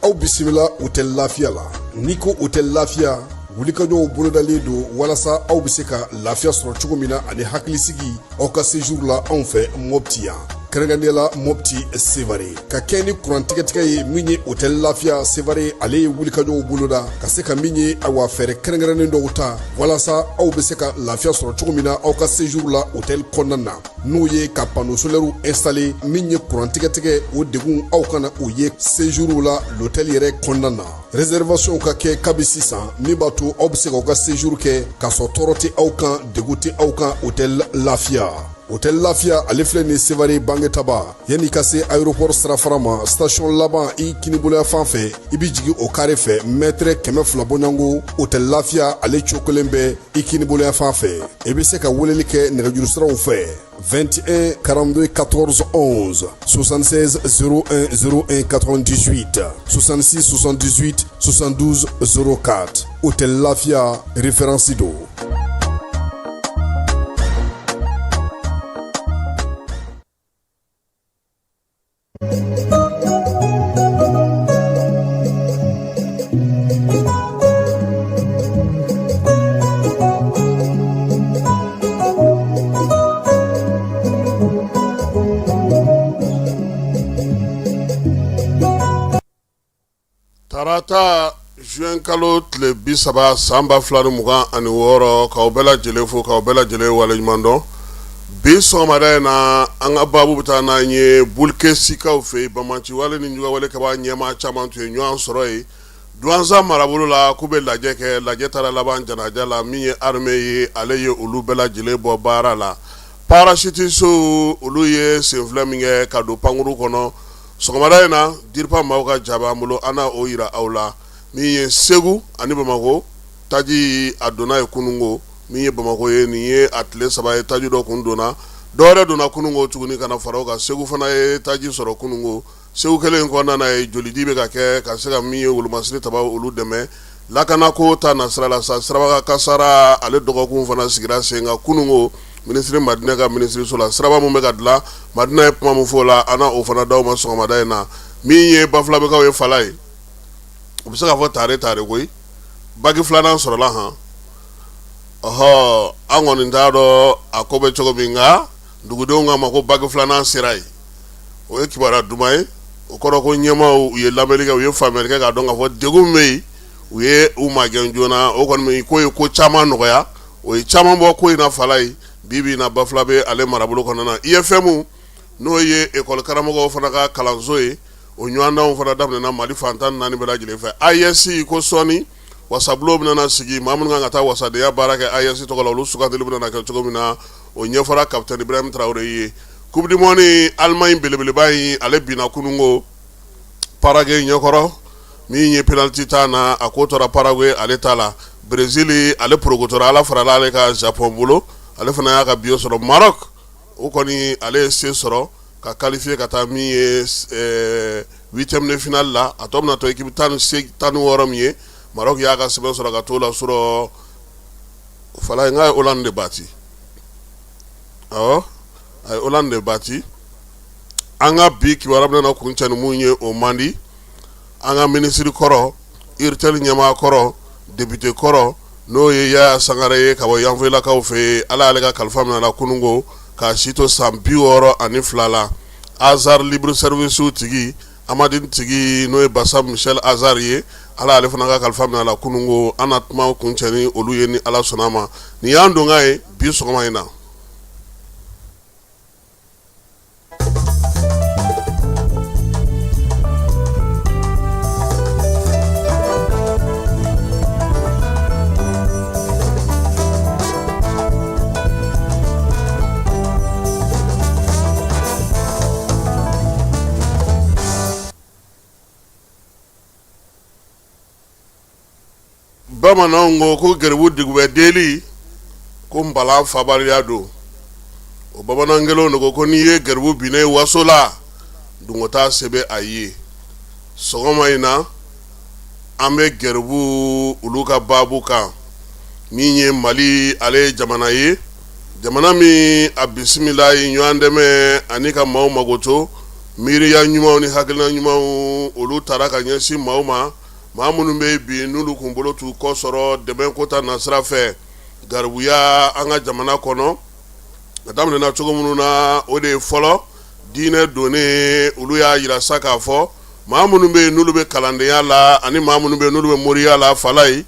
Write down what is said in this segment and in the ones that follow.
Aw bisimila hôtel Lafiya la. N'i ko hôtel Lafiya, wulikajɔw bolodalen don walasa aw bɛ se ka lafiya sɔrɔ cogo min na ani hakilisigi aw ka séjour la anw fɛ Mopti yan, kɛrɛnkɛrɛnnenya la Mopti Sevare. Ka kɛ ni kuran tigɛtigɛ ye, min ye hôtel Lafiya Sevare, ale ye wulikajɔw boloda ka se ka min ye, awa, fɛɛrɛ kɛrɛnkɛrɛnnen dɔw ta walasa aw bɛ se ka lafiya sɔrɔ cogo min na aw ka séjour la hôtel kɔnɔna na, n'o ye ka panneau solaire installer. Min ye kuran tigɛtigɛ, o degun aw kana o ye séjour la l'hôtel yɛrɛ kɔnɔna na. Réservation ka kɛ kabi sisan, min b'a to aw bɛ se k'aw ka séjour kɛ k'a sɔrɔ tɔɔrɔ tɛ aw kan, degun tɛ aw kan. Hôtel Lafiya, hôtel Lafiya, ale filɛ nin Sevare Bangetaba, yanni ka se aéroport sirafara ma, station laban, i kiniboloya fan fɛ, i bɛ jigin o carré fɛ, mètre 200 bɔɲɔgɔnko, hôtel Lafiya ale cokolen bɛ i kiniboloya fan fɛ. I bɛ se ka weleli kɛ nɛgɛjuru siraw fɛ: 21 42 14 11, 76 01 01 98, 66 78 72 04. Hôtel Lafia, référence don. Tarata juin kalo tile 30 san 2026, k'aw bɛɛ lajɛlen fo, k'aw bɛɛ lajɛlen waleɲuman dɔn. Bi sɔgɔmada in na, an ka baabu bɛ taa n'an ye Bulukesikaw fɛ yen. Banbaanciwale ni juguyawale kɛbaa ɲɛmaa caman tun ye ɲɔgɔn sɔrɔ yen Duwanza marabolo la, k'u bɛ lajɛ kɛ. Lajɛ taara laban janaja la. Min ye armée ye, ale ye olu bɛɛ lajɛlen bɔ baara la. Parachutistew, olu ye senfilɛ min kɛ ka don pankuru kɔnɔ sɔgɔmada in na, DIRPA maaw ka ja b'an bolo, an na o jira aw la. Min ye Segu ani Bamakɔ taji, a donna ye kununko. Min ye Bamakɔ ye, nin ye a tile 3 ye, taji dɔ kun donna, dɔwɛrɛ donna kununko tuguni ka na fara o kan. Segu fana ye taji sɔrɔ kununko. Segu kelen in kɔnɔna na ye, jolidi bɛ ka kɛ ka se ka min ye wolomasiri tabaw olu dɛmɛ lakanako ta nasira la sa. Siraba kasara, ale dɔgɔkun fana sigira sen kan kununko minisiri Madinɛ ka minisiriso la. Siraba min bɛ ka dilan, Madinɛ ye kuma min fɔ o la, an na o fana d'aw ma sɔgɔmada in na. Min ye Bafulabɛkaw ye, fala ye, u bɛ se k'a fɔ tare tare koyi, bac filanan sɔrɔla han. Ɔhɔ, an kɔni t'a dɔn a ko bɛ cogo min, nka dugudenw k'a ma ko bac filanan sera yen. O ye kibaruya duman ye. O kɔrɔ ko ɲɛmaaw, u ye lamɛnni kɛ, u ye faamuyali kɛ k'a dɔn k'a fɔ degun min bɛ yen, u ye u magɛn joona. O kɔni ko ye ko caman nɔgɔya, o ye caman bɔ ko in na. Fala ye, bi bi in na, Bafulabɛ ale marabolo kɔnɔna na, IFM, n'o ye ekɔli karamɔgɔw fana ka kalanso ye, o ɲɔgɔndanw fana daminɛna Mali fan 14 bɛɛ lajɛlen fɛ. AES ko sɔɔni wasabulon bɛna sigi. Maa minnu kan ka taa wasadenya baara kɛ AES tɔgɔ la, olu sugandili bɛna kɛ cogo min na, o ɲɛfɔra capitaine Ibrahim Traoré ye. Coupe du monde, Allemagne belebeleba in, ale binna kununko Paraguay ɲɛkɔrɔ. Min ye penalty ta na, a ko tora Paraguay ale ta la. Brésil, ale porokotora, Ala farala ale ka Japon bolo, ale fana y'a ka billet sɔrɔ. Maroc, o kɔni ale ye se sɔrɔ ka qualifier ka taa min ye huitième de finale la. A tɔ bɛna to équipe 16 min ye, Maroc y'a ka sɛbɛn sɔrɔ ka t'o la sɔrɔ. Fala, n k'a ye Hollande de battu. Awɔ, a ye Hollande de battu. An ka bi kibaruya bɛna kuncɛ ni mun ye, o man di. An ka minisiri kɔrɔ, URTEL ɲɛmaa kɔrɔ, député kɔrɔ, n'o ye Yaya Sangare ye ka bɔ Yanfolilakaw fɛ yen, Ala y'ale ka kalifa minɛ a la kununko k'a si to san 62 la. Azar libre service tigi, Amadine tigi, n'o ye Basa Michel Azar ye, Ala y'ale fana ka kalifa minɛ a la kununko. An na kuma kuncɛ ni olu ye ni Ala sɔnna a ma. Nin y'an donkan ye bi sɔgɔma in na. Bamananw ko ko garibu dugubɛ deli ko npalan fabaliya don. O bamanan kelenw de ko ko n'i ye garibu binnen waso la, dungo se bɛ a ye. Sɔgɔma in na, an bɛ garibu olu ka baabu kan. Min ye Mali, ale ye jamana ye, jamana min a bisimila ye ɲɔgɔn dɛmɛ ani ka maaw magoto. Miiriya ɲumanw ni hakilina ɲumanw, olu taara ka ɲɛsin maaw ma, maa minnu bɛ bi n'olu kun bolo t'u kɔ sɔrɔ dɛmɛ ko ta nasira fɛ. Garibuya an ka jamana kɔnɔ, a daminɛna cogo minnu na, o de ye fɔlɔ diinɛ donnen. Olu y'a jira sa k'a fɔ maa minnu bɛ yen n'olu bɛ kalandenya la ani maa minnu bɛ yen n'olu bɛ moriya la, falayi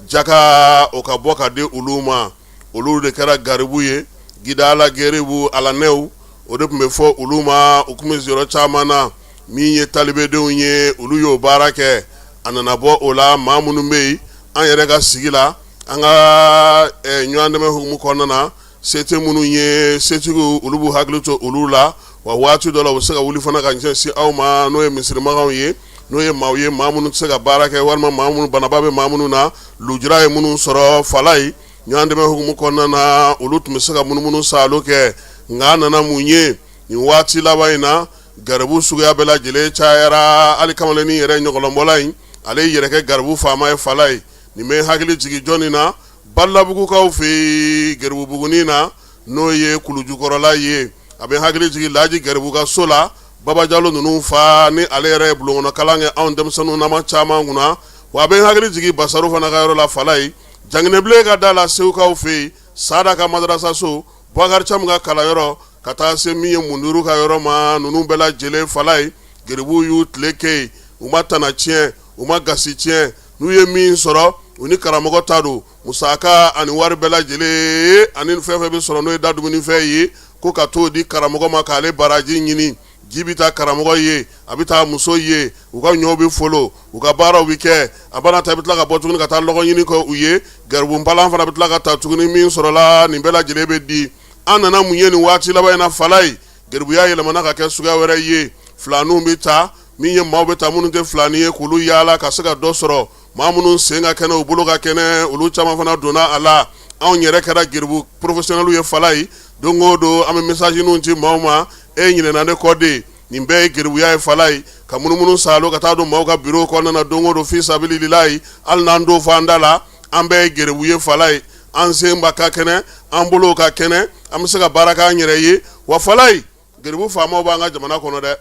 jaka o ka bɔ ka di olu ma. Olu de kɛra garibu ye. Gidala geribu alanɛw, o de tun bɛ fɔ olu ma. U tun bɛ yɔrɔ caman na. Min ye talibedenw ye, olu y'o baara kɛ. A nana bɔ o la, maa minnu bɛ yen an yɛrɛ ka sigi la, an ka ɲɔgɔn dɛmɛ hukumu kɔnɔna na, se tɛ minnu ye, setigiw, olu b'u hakili to olu la. Wa waati dɔ la, u bɛ se ka wuli fana ka ɲɛsin aw ma, n'o ye misirimakaw ye, n'o ye maaw ye, maa minnu tɛ se ka baara kɛ, walima maa minnu banaba bɛ maa minnu na, lujura ye minnu sɔrɔ. Falayi ɲɔgɔn dɛmɛ hukumu kɔnɔna na, olu tun bɛ se ka munumunu saalo kɛ. Nka a nana mun ye nin waati laban in na? Garibu suguya bɛɛ lajɛlen cayara. Hali kamalennin yɛrɛ ɲɔgɔlɔnbɔla in, ale yɛrɛ kɛ garibu faama ye. Falayi, nin bɛ hakili jigin jɔnni na? Balabugukaw fɛ yen, garibubugunin na, n'o ye kulujukɔrɔla ye. A bɛ hakili jigin Laji Garibu ka so la, Baba Jalo ninnu fa, ni ale yɛrɛ ye bulonkɔnɔ kalan kɛ anw denmisɛnninw nama caman kunna. Wa a bɛ hakili jigin Basaru fana ka yɔrɔ la, falayi Janginɛbilen ka da la, Segukaw fɛ yen, Sada ka madarasaso, Bubakari Camu ka kalanyɔrɔ, ka taa se min ye Mundiru ka yɔrɔ ma. Ninnu bɛɛ lajɛlen, falayi garibuw y'u tile kɛ yen. U ma tana tiɲɛ, u ma gasi tiɲɛ. N'u ye min sɔrɔ, u ni karamɔgɔ ta don. Musaka ani wari bɛɛ lajɛlen ani fɛn fɛn bɛ sɔrɔ, n'o ye da dumunifɛn ye, ko ka t'o di karamɔgɔ ma k'ale baraji ɲini. Ji bɛ taa karamɔgɔ ye, a bɛ taa muso ye, u ka ɲɔw bɛ folo, u ka baaraw bɛ kɛ. A bana ta, i bɛ tila ka bɔ tuguni ka taa lɔgɔ ɲini kɛ u ye. Garibu npalan fana bɛ tila ka ta tuguni. Min sɔrɔla, nin bɛɛ lajɛlen bɛ di. An nana mun ye nin waati laban in na? Falayi garibuya yɛlɛmana ka kɛ suguya wɛrɛ ye. Filaninw bɛ taa, min ye maaw bɛ taa minnu tɛ filani ye, k'olu yaala ka se ka dɔ sɔrɔ. Maa minnu sen ka kɛnɛ, u bolo ka kɛnɛ, olu caman fana donna a la. Anw yɛrɛ kɛra garibu professionnels ye. Falayi, don o don an bɛ message ci maaw ma: e ɲinɛna ne kɔ de. Nin bɛɛ ye garibuya ye. Falayi, ka munumunu saalo ka taa don maaw ka bureau kɔnɔna na don o don, fi sabililayi, hali n'an t'o fɔ an da la, an bɛɛ ye garibu ye. Falayi, an sen ba ka kɛnɛ, an bolo ka kɛnɛ, an bɛ se ka baara k'an yɛrɛ ye. Wa falayi, garibu faamaw b'an ka jamana kɔnɔ dɛ,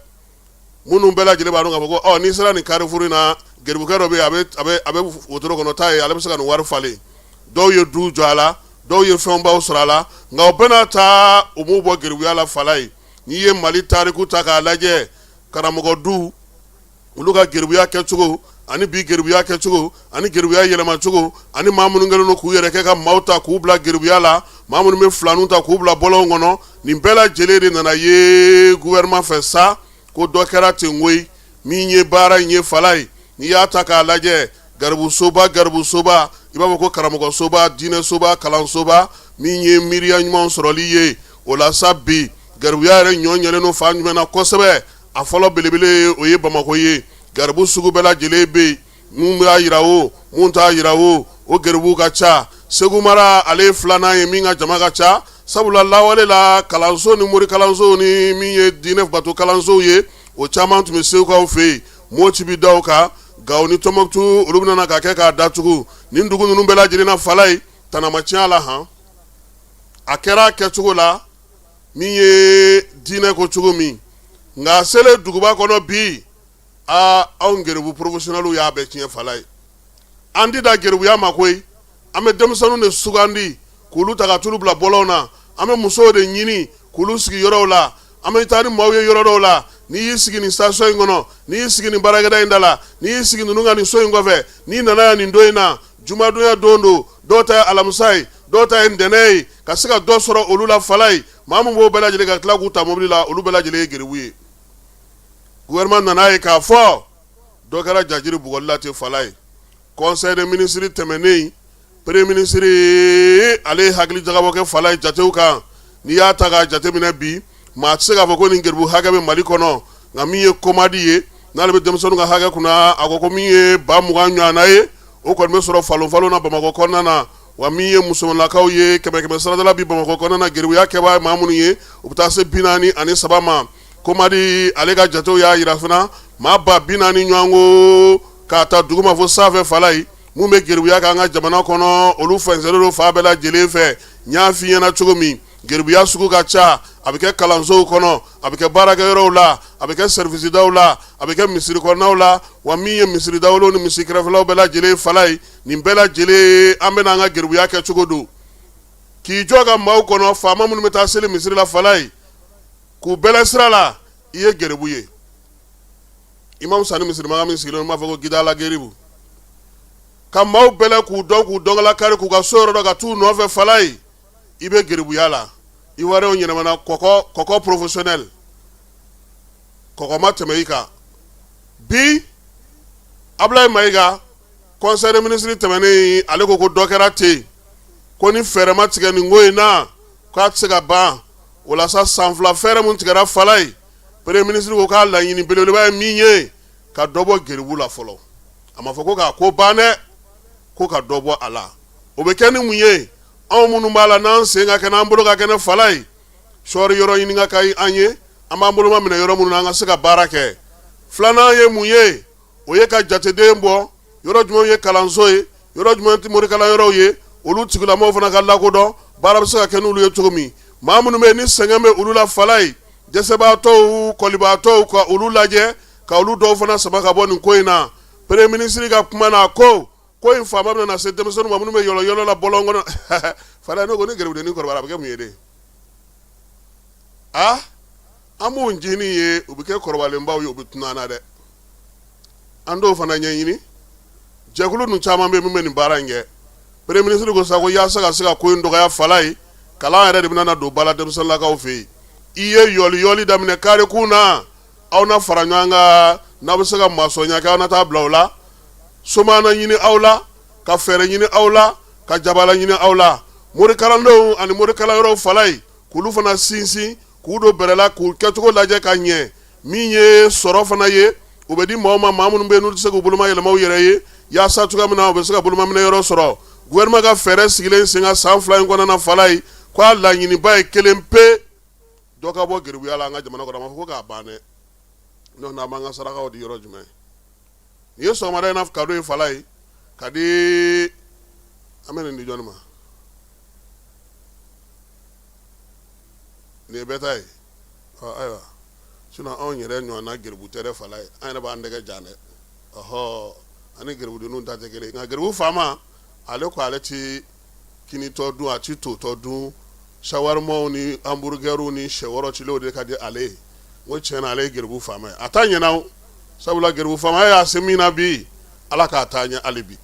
minnu bɛɛ lajɛlen b'a dɔn k'a fɔ ko n'i sera nin carrefour in na, garibukɛ dɔ bɛ yen, a bɛ wotoro kɔnɔ, taa yen, ale bɛ se ka nin wari falen. Dɔw ye du jɔ a la, dɔw ye fɛnbaw sɔrɔ a la, nka o bɛɛ n'a ta, u m'u bɔ garibuya la. Falayi, n'i ye Mali tariku ta k'a lajɛ, karamɔgɔ du, olu ka garibuya kɛcogo ani bi garibuya kɛcogo ani garibuya yɛlɛmacogo ani maa minnu kɛlen don k'u yɛrɛ kɛ ka maaw ta k'u bila garibuya la, maa minnu bɛ filaninw ta k'u bila bɔlɔnw kɔnɔ, nin bɛɛ lajɛlen de nana ye gouvernement fɛ sa ko dɔ kɛra ten koyi. Min ye baara in ye, falayi, n'i y'a ta k'a lajɛ, garibusoba, garibusoba, i b'a fɔ ko karamɔgɔsoba, diinɛsoba, kalansoba, min ye miiriya ɲumanw sɔrɔli ye. O la sa, bi garibuya yɛrɛ ɲɔ ɲɛlen don fan jumɛn na kosɛbɛ? A fɔlɔ belebele, o ye Bamakɔ ye. Garibu sugu bɛɛ lajɛlen bɛ yen, mun b'a jira o, mun t'a jira o, o garibuw ka ca. Segu mara, ale ye filanan ye min ka jama ka ca, sabula lawale la, kalanso ni mori kalanso ni min ye diinɛ bato kalansow ye, o caman tun bɛ segukaw fɛ yen. Moti bɛ da o kan, Gawo ni Tɔnbɔkutu, olu bɛna ka kɛ k'a datugu. Nin dugu ninnu bɛɛ lajɛlen na, falayi, tana ma tiɲɛ a la han. A kɛra a kɛcogo la min ye diinɛ ko cogo min, nka selen duguba kɔnɔ bi, aa, anw garibu professionnels y'a bɛɛ tiɲɛ. Falayi, an tɛ da garibuya ma koyi. An bɛ denmisɛnninw de sugandi k'olu ta ka t'olu bila bɔlɔn na. An bɛ musow de ɲini k'olu sigi yɔrɔw la. An bɛ taa ni maaw ye yɔrɔ dɔw la. N'i y'i sigi nin station in kɔnɔ, n'i y'i sigi nin baarakɛda in da la, n'i y'i sigi ninnu ka nin so in kɔfɛ, n'i nana yan nin don in na, jumadonya don don, dɔw ta ye alamisa ye, dɔw ta ye ntɛnɛn ye, ka se ka dɔ sɔrɔ olu la. Falayi, maa min b'o bɛɛ lajɛlen ka tila k'u ta mobili la, olu bɛɛ lajɛlen ye garibu ye. Gouvernement nana ye k'a fɔ dɔ kɛra jajiri bugɔli la ten. Falayi, conseil des ministres tɛmɛnen, premier ministre ale ye hakili jagabɔ kɛ falayi jatew kan. N'i y'a ta k'a jateminɛ bi, maa tɛ se k'a fɔ ko nin garibu hakɛ bɛ Mali kɔnɔ. Nka min ye COMADE ye, n'ale bɛ denmisɛnninw ka hakɛ kunna, a ko ko min ye 20,000 ɲɔgɔnna ye, O kɔni bɛ sɔrɔ falon falon na Bamakɔ kɔnɔna na. Wa min ye musomanlakaw ye, kɛmɛ kɛmɛ sarada bi Bamakɔ kɔnɔna na, geribuya kɛbaa maa minnu ye, u bɛ taa se 43 ma. Komadi ale ka jatew y'a jira fana, maa 40,000 ɲɔgɔn ko k'a ta duguma fo sanfɛ, Falayi, minnu bɛ geribuya kɛ an ka jamana kɔnɔ, olu fɛnsɛnnen don fan bɛɛ lajɛlen fɛ. N y'a f'i ɲɛna cogo min, geribuya sugu ka ca. A bɛ kɛ kalansow kɔnɔ, a bɛ kɛ baarakɛyɔrɔw la, a bɛ kɛ sɛrivisidaw la, a bɛ kɛ misiri kɔnɔnaw la. Wa min ye misiri dawolow ni misiri kɛrɛfɛlaw bɛɛ lajɛlen, Falayi, nin bɛɛ lajɛlen, an bɛna an ka geribuya kɛ cogo don k'i jɔ ka maaw kɔnɔ. Faama minnu bɛ taa seli misiri la, Falayi, k'u bɛlɛn sira la, i ye geribu ye. Imam Sani misirimakan min sigilen, b'a fɔ ko gidala geribu, ka maaw bɛlɛn k'u dɔn, k'u dɔnkala kari, k'u ka so yɔrɔ dɔn, ka t'u nɔfɛ, Falayi, i bɛ geribuya la. Ivoiriyɛnw yɛlɛmana kɔkɔ kɔkɔ professionnel, kɔkɔ ma tɛmɛ i kan. Bi Abulayi Mayiga, conseil des ministres tɛmɛnen, ale ko ko dɔ kɛra ten, ko ni fɛɛrɛ ma tigɛ nin ko in na, k'a tɛ se ka ban. O la sa, san 2 fɛɛrɛ mun tigɛra, Falayi, premier ministre ko k'a laɲini belebeleba ye min ye, ka dɔ bɔ geribu la fɔlɔ. A ma fɔ ko k'a ko ban dɛ, ko ka dɔ bɔ a la. O bɛ kɛ ni mun ye? Anw minnu b'a la, n'an sen ka kɛnɛ, an bolo ka kɛnɛ, Falayi, sɔɔri yɔrɔ ɲini ka ka an ye, an b'an boloma minɛ yɔrɔ minnu na, an ka se ka baara kɛ. Filanan ye mun ye? O ye ka jateden bɔ yɔrɔ jumɛn ye kalanso ye, yɔrɔ jumɛn tɛ morikalan ye, olu tigilamɔgɔw fana ka lakodɔn, baara bɛ se ka kɛ n'olu ye cogo min. Maa minnu bɛ yen ni sɛgɛn bɛ olu la, Falayi, dɛsɛbaatɔw, kɔlibaatɔw, ka olu lajɛ, ka olu dɔw fana sama ka bɔ nin ko in na. Premier ministre ka kuma na, ko ko in faama bɛna se denmisɛnninw ma minnu bɛ yɔlɔ yɔlɔ la bɔlɔn kɔnɔ. Falayi, ne ko ni geribudennin kɔrɔbayara, a bɛ kɛ mun ye de? A an b'u ncinin ye, u bɛ kɛ kɔrɔbalenbaw ye, u bɛ tunun an na dɛ. An t'o fana ɲɛɲini. Jɛkulu ninnu caman bɛ min bɛ nin baara in kɛ. Premier ministre ko sa ko yaasa ka se ka ko in dɔgɔya, Falayi, kalan yɛrɛ de bɛna na don ba la denmisɛnninlakaw fɛ yen. I ye yɔli yɔli daminɛ karikun na, aw na fara ɲɔgɔn kan, n'aw bɛ se ka masɔnya kɛ, aw na taa bila o la. Soma na ɲini aw la, ka fɛɛrɛ ɲini aw la, ka jabala ɲini aw la. Morikalandenw ani morikalan yɔrɔw, Falayi, k'olu fana sinsin, k'u don bɛrɛ la, k'u kɛcogo lajɛ ka ɲɛ. Min ye sɔrɔ fana ye, o bɛ di maaw ma, maa minnu bɛ yen n'u tɛ se k'u boloma yɛlɛma u yɛrɛ ye, yaasa cogoya min na u bɛ se ka bolomaminɛ yɔrɔ sɔrɔ. Gouvernement ka fɛɛrɛ sigilen sen kan san 2 in kɔnɔna na, Falayi, k'a laɲiniba ye kelen pe, dɔ ka bɔ geribuya la an ka jamana kɔnɔ. A ma fɔ ko k'a ban dɛ. N'o tɛ, an b'an ka sarakaw di yɔrɔ jumɛn? Nin ye sɔgɔmada in na cadeau ye, Falayi, ka di. An bɛ nin di jɔnni ma? Nin ye bɛɛ ta ye. Ayiwa, sinon anw yɛrɛ ɲɔgɔnna geribu tɛ dɛ, Falayi. An yɛrɛ b'an tɛgɛ jan dɛ. Ɔhɔ, ani geribudenninw ta tɛ kelen. Nka geribu faama, ale ko ale ti kinitɔ dun, a ti totɔ dun. Shawarmaw ni hamburgɛriw ni sɛwɔrɔ cilenw de ka di ale ye. N ko tiɲɛ na, ale ye geribu faama ye. A ta ɲɛna o, sabula geribu faama y'a se min na bi, Ala k'a taa ɲɛ hali bi.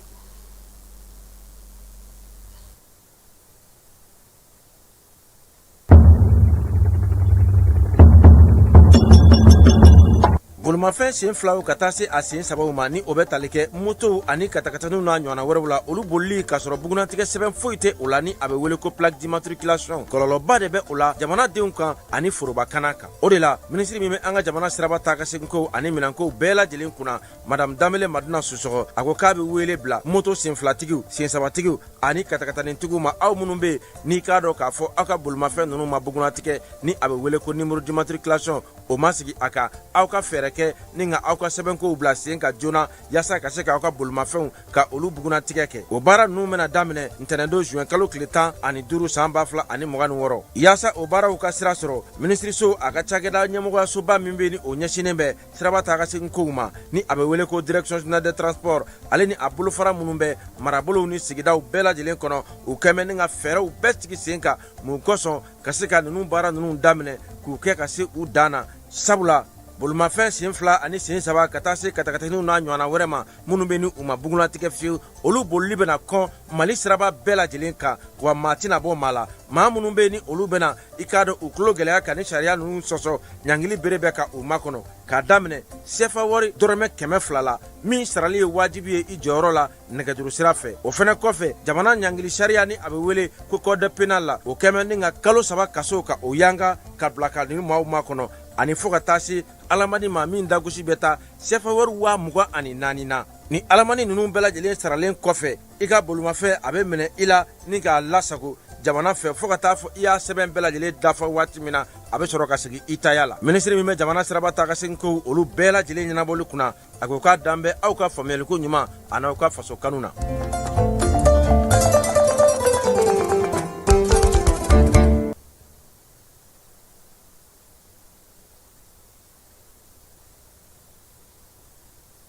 Bolimafɛn sen filaw ka taa se a sen sabaw ma, ni o bɛ tali kɛ motow ani katakataninw n'a ɲɔgɔnna wɛrɛw la, olu bolili k'a sɔrɔ bugunnatigɛ sɛbɛn foyi tɛ o la, ni a bɛ wele ko plaque d'immatriculation, kɔlɔlɔba de bɛ o la jamanadenw kan ani forobakana kan. O de la, minisiri min bɛ an ka jamana siraba taa ka seginkow ani minɛnkow bɛɛ lajɛlen kunna, Madame Danbele Madina Sisɔkɔ, a ko k'a bɛ wele bila moto sen filatigiw, sen sabatigiw ani katakatanitigiw ma, aw minnu bɛ yen n'i k'a dɔn k'a fɔ aw ka bolimafɛn ninnu ma bugunnatigɛ, ni a bɛ wele ko numéro d'immatriculation, o ma sigi a kan, aw ka fɛɛrɛ kɛ ni ka aw ka sɛbɛnkow bila sen kan joona, yaasa ka se k'aw ka bolimafɛnw ka olu bugunnatigɛ kɛ. O baara ninnu bɛna daminɛ ntɛnɛndon juin kalo tile 15 san 2026. Yaasa o baaraw ka sira sɔrɔ, minisiriso a ka cakɛda ɲɛmɔgɔyasoba min bɛ ni o ɲɛsinnen bɛ siraba taa ka segin kow ma, ni a bɛ wele ko direction générale des transports, ale ni a bolofara minnu bɛ marabolow ni sigidaw bɛɛ lajɛlen kɔnɔ, u kɛmɛ ni ka fɛɛrɛw bɛɛ sigi sen kan mun kosɔn ka se ka ninnu baara ninnu daminɛ k'u kɛ ka se u dan na. Sabula bolimafɛn sen fila ani sen saba ka taa se katakataninw n'a ɲɔgɔnna wɛrɛ ma, minnu bɛ ni u ma bugunnatigɛ fiyewu, olu bolili bɛna kɔn Mali siraba bɛɛ lajɛlen kan, wa maa tɛna bɔ maa la. Maa minnu bɛ ni olu bɛna i k'a dɔn u tulo gɛlɛya ka ni sariya ninnu sɔsɔ, ɲangili bere bɛ ka u makɔnɔ k'a daminɛ sefa wari dɔrɔmɛ 200 la, min sarali ye wajibi ye i jɔyɔrɔ la nɛgɛjuru sira fɛ. O fɛnɛ kɔfɛ, jamana ɲangili sariya, ni a bɛ wele ko code pénal la, o kɛmɛ ni ka kalo 3 kaso ka o yanga ka bila ka nin maaw makɔnɔ, ani fo ka taa se alamani ma min dagosi bɛ taa sefa wari 24,000 na. Ni alamani ninnu bɛɛ lajɛlen saralen kɔfɛ, i ka bolimafɛn a bɛ minɛ i la ni k'a lasago jamana fɛ fo ka taa fɔ i y'a sɛbɛn bɛɛ lajɛlen dafa waati min na, a bɛ sɔrɔ ka segin i taya la. Minisiri min bɛ jamana siraba taa ka segin kow olu bɛɛ lajɛlen ɲɛnabɔli kunna, a ko k'a dan bɛ aw ka faamuyaliko ɲuman an'aw ka faso kanu na.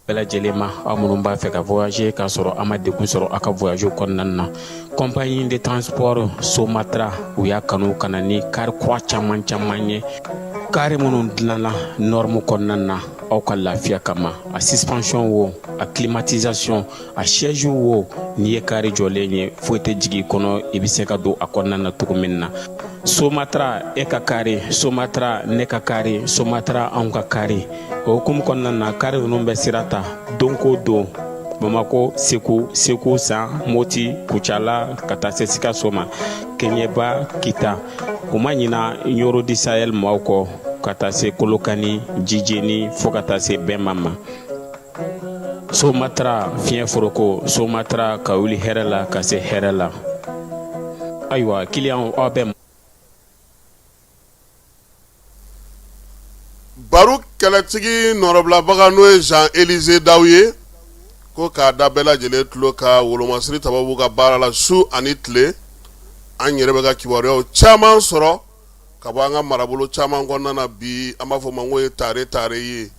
Bɛɛ lajɛlen ma, aw minnu b'a fɛ ka voyager k'a sɔrɔ a ma degun sɔrɔ aw ka voyage kɔnɔna na, compagnie de transport Somatra, u y'a kanu ka na ni kari kura caman caman ye, kari minnu dilanna norme kɔnɔna na aw ka lafiya kama. A suspension wo, a climatisation, a siège wo, n'i ye kari jɔlen ye, foyi tɛ jigin i kɔnɔ, i bɛ se ka don a kɔnɔna na cogo min na. Somatra, e ka kari Somatra, ne ka kari Somatra, anw ka kari. O hukumu kɔnɔna na, kari ninnu bɛ sira ta don ko don Bamako, Segu, Segu San, Moti, Kucala, ka taa se Sikaso ma, Keɲeba, Kita. U ma ɲina Ɲoro du Sahel maaw kɔ, ka taa se Kolokani, Jijeni, fo ka taa se Bɛnba ma. Somatra fiɲɛ foroko, Somatra ka wuli hɛrɛ la ka se hɛrɛ la. Ayiwa kiliyanw, aw bɛ Baro kɛlɛtigi nɔrɔbilabaga, n'o ye Jean Élisée Daw ye, ko k'a da bɛɛ lajɛlen tulo kan wolomasiri tabaw b'u ka baara la su ani tile. An yɛrɛ bɛ ka kibaruyaw caman sɔrɔ ka bɔ an ka marabolo caman kɔnɔna na bi. An b'a fɔ ma ko ye tare tare ye.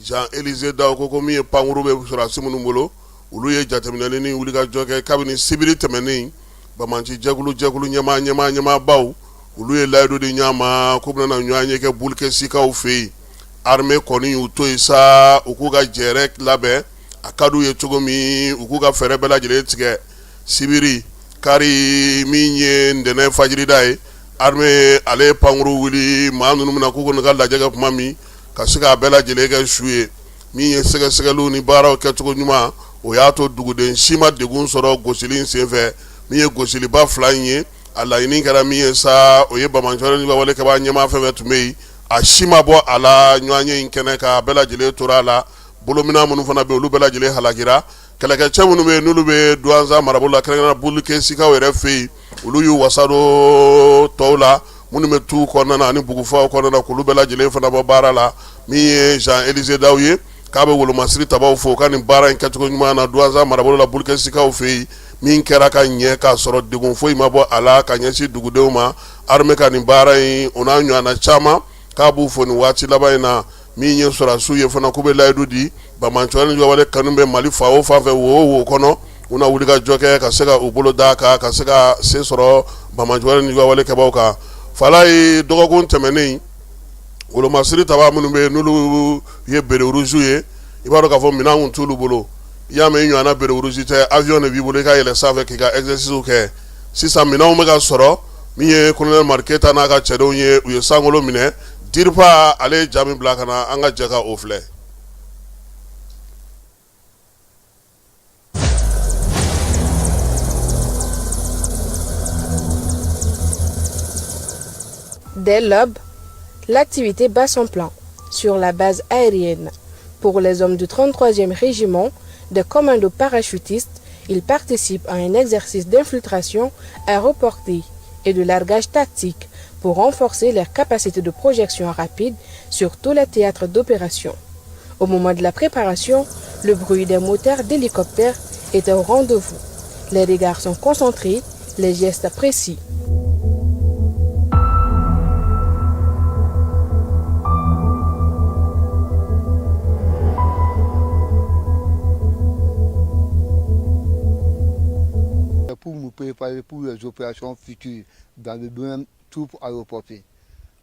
Jean Élisée Daw ko min ye pankuru bɛ sɔrɔdasi minnu bolo, olu ye jateminɛli ni wulikajɔ kɛ kabini sibiri tɛmɛnen. Banbaanci jɛkulu jɛkulu ɲɛmaa ɲɛmaa ɲɛmaabaw, olu ye layidu di ɲɔgɔn ma k'u bɛna ɲɔgɔn ye kɛ Bulukesikaw fɛ yen. Armée kɔni y'u to yen sa, u k'u ka jɛrɛ labɛn, a ka d'u ye cogo min, u k'u ka fɛɛrɛ bɛɛ lajɛlen tigɛ. Sibiri kari min ye ntɛnɛn fajirida ye, armée ale ye pankuru wuli maa ninnu bɛna k'u kɔni ka lajɛ kɛ tuma min, ka se k'a bɛɛ lajɛlen kɛ su ye. Min ye sɛgɛsɛgɛliw ni baaraw kɛcogo ɲuman, o y'a to duguden si ma degun sɔrɔ gosili in senfɛ. Min ye gosiliba fila in ye, a laɲini kɛra min ye sa, o ye banbaanci wale kɛbaa ɲɛmaa fɛn fɛn tun bɛ yen, a si ma bɔ a la ɲɔgɔnye in kɛnɛ kan, a bɛɛ lajɛlen tora a la. Bolominɛn minnu fana bɛ olu bɛɛ lajɛlen halakira. Kɛlɛkɛcɛ minnu bɛ yen, n'olu bɛ Duwanza marabolo la, kɛrɛnkɛrɛnnenya Bulukesikaw yɛrɛ fɛ yen, olu y'u wasa don tɔw la minnu bɛ tu kɔnɔna na ani bugufaw kɔnɔna na, k'olu bɛɛ lajɛlen fana bɔ baara la. Min ye Jean Élisée Daw ye, k'a bɛ wolomasiri tabaw fo ka nin baara in kɛcogo ɲuman na Duwanza marabolo la, Bulukesikaw fɛ yen, min kɛra ka ɲɛ k'a sɔrɔ degun foyi ma bɔ a la ka ɲɛsin dugudenw ma. Armée ka nin baara in, o n'a ɲɔgɔnna caman, k'a b'u fo nin waati laban in na. Min ye sɔrɔdasiw ye fana, k'u bɛ layidu di banbaanci wale kanu bɛ Mali fan o fan fɛ, wo o wo kɔnɔ, u na wuli ka jɔ kɛ ka se ka u bolo d'a kan, ka se ka se sɔrɔ banbaanci wale kɛbaaw kan. Falaye, dɔgɔkun tɛmɛnen, wolomasiri tabaa minnu bɛ yen, n'olu ye béret rouge ye, i b'a dɔn k'a fɔ minɛn kun t'olu bolo. I y'a mɛn i ɲɔgɔnna béret rouge tɛ, avion de b'i bolo i ka yɛlɛ sanfɛ k'i ka exercice kɛ. Sisan minɛnw bɛ ka sɔrɔ. Min ye colonel Mari Keyita n'a ka cɛdenw ye, u ye sankolo minɛ. Diripa ale ye ja min bila ka na, an ka jɛ ka o filɛ. Dès l'aube, l'activité bat son plein sur la base aérienne. Pour les hommes du 33e régiment de commandos parachutistes, ils participent à un exercice d'infiltration aéroportée et de largage tactique pour renforcer leur capacité de projection rapide sur tous les théâtres d'opération. Au moment de la préparation, le bruit des moteurs d'hélicoptères est au rendez-vous. Les regards sont concentrés, les gestes précis. Pour nous préparer pour les opérations futures dans le domaine troupes aéroportées.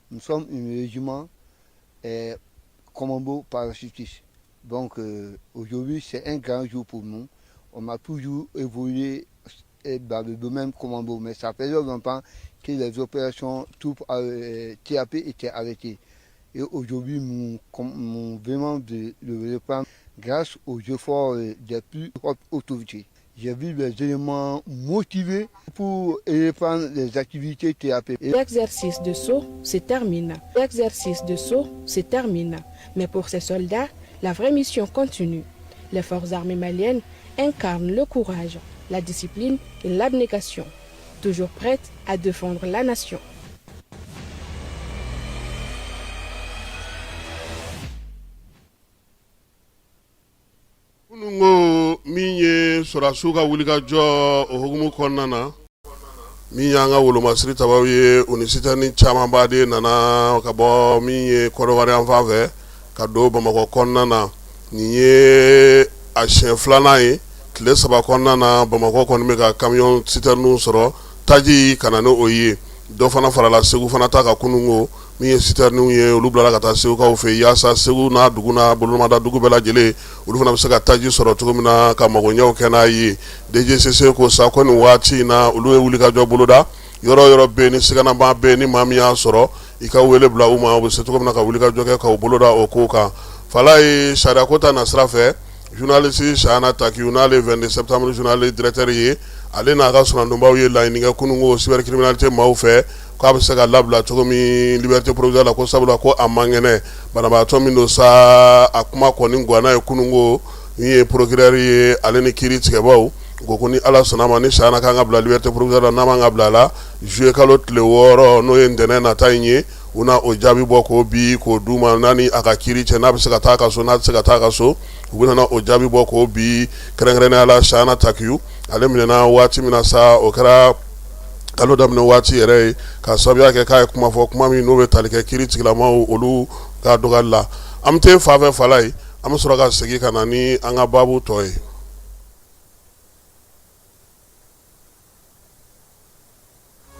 Nous sommes un régiment commando parachutiste. Donc aujourd'hui, c'est un grand jour pour nous. On a toujours évolué dans le domaine commando, mais ça faisait longtemps que les opérations troupes TAP étaient arrêtées. Et aujourd'hui, nous venons de le reprendre grâce aux efforts des plus hautes autorités. J'ai vu les éléments motivés pour reprendre les activités thérapeutiques. L'exercice de saut se termine. L'exercice de saut se termine. Mais pour ces soldats, la vraie mission continue. Les forces armées maliennes incarnent le courage, la discipline et l'abnégation, toujours prêtes à défendre la nation. Kununko min ye sɔrɔdasiw ka wulikajɔ o hukumu kɔnɔna na, min y'an ka wolomasiri tabaw ye, u ni sitɛrɛni camanba de nana ka bɔ min ye Kɔdiwari yan fan fɛ ka don Bamakɔ kɔnɔna na. Nin ye a siɲɛ filanan ye tile 3 kɔnɔna na, Bamakɔ kɔni bɛ ka kamiyɔn sitɛrɛniw sɔrɔ taji ka na ni o ye. Dɔ fana farala Segu fana ta kan kununko, min ye sitɛrɛniw ye, olu bilala ka taa Segukaw fɛ yaasa Segu n'a dugu n'a bolomada dugu bɛɛ lajɛlen, olu fana bɛ se ka taji sɔrɔ cogo min na ka magoɲɛw kɛ n'a ye. DGCC ko sa ko nin waati in na, olu ye wulikajɔ boloda yɔrɔ yɔrɔ bɛ ni siganaba bɛ ni maa min y'a sɔrɔ, i ka wele bila u ma, u bɛ se cogo min na ka wulikajɔ kɛ k'u boloda o ko kan. Fala ye sariya ko ta na sira fɛ, journaliste Chahana Takiou, n'ale 22 septembre journal directeur ye, ale n'a ka sonandonbaw ye laɲini kɛ kununko cybercriminalité maaw fɛ k'a bɛ se ka labila cogo min liberté provisoire la, ko sabula ko a man kɛnɛ, banabaatɔ min don sa, a kuma kɔni ganna ye kununko. Min ye procureur ye, ale ni kiiri tigɛbaw ko ni Ala sɔnna ma, ni Chahana kan ka bila liberté provisoire la, n'a man ka bila a la, juillet kalo tile 6, n'o ye ntɛnɛn nata in ye, u na o jaabi bɔ k'o bi k'o d'u ma. N'a ni a ka kiiri cɛ, n'a bɛ se ka taa ka so, n'a tɛ se ka taa ka so, u bɛna o jaabi bɔ k'o bi. Kɛrɛnkɛrɛnnenya la, Chahana Takiou, ale minɛna waati min na sa, o kɛra kalo daminɛ waati yɛrɛ ye, ka sababuya kɛ k'a ye kuma fɔ, kuma min n'o bɛ tali kɛ kiiri tigilamaw olu ka dɔgɔyali la. An bɛ taa fan fɛ fala ye, an bɛ sɔrɔ ka segin ka na ni an ka baabu tɔ ye.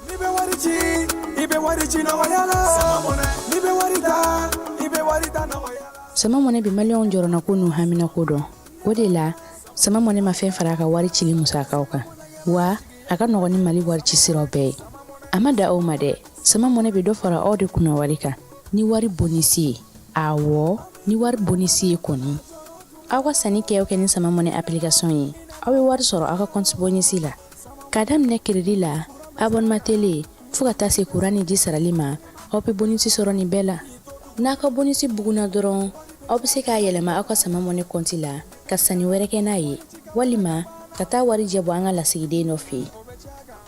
N'i bɛ wari ci, i bɛ wari ci nɔgɔya la. N'i bɛ wari ta, i bɛ wari ta nɔgɔya la. Sama Mɔnɛ bɛ maliyɛnw jɔrɔnako n'u haminako dɔn. O de la, Sama Mɔnɛ ma fɛn fara a ka wari cili musakaw kan, wa a ka nɔgɔn ni Mali wari ci siraw bɛɛ ye. A ma dan o ma dɛ, Sama Mɔnɛ bɛ dɔ fara aw de kunna wari kan ni wari bonisi ye. Awɔ, ni wari bonisi ye kɔni. Aw ka sanni kɛ o kɛ ni Sama Mɔnɛ application ye, aw bɛ wari sɔrɔ aw ka compte bonisi la. K'a daminɛ crédit la, abonnement télé, fo ka taa se kuran ni ji sarali ma, aw bɛ bonisi sɔrɔ nin bɛɛ la. N'a ka bonisi bugunna dɔrɔn, aw bɛ se k'a yɛlɛma aw ka Sama Mɔnɛ kɔnti la ka sanni wɛrɛ kɛ n'a ye, walima ka taa warijɛ bɔ an ka lasigiden dɔ fɛ yen.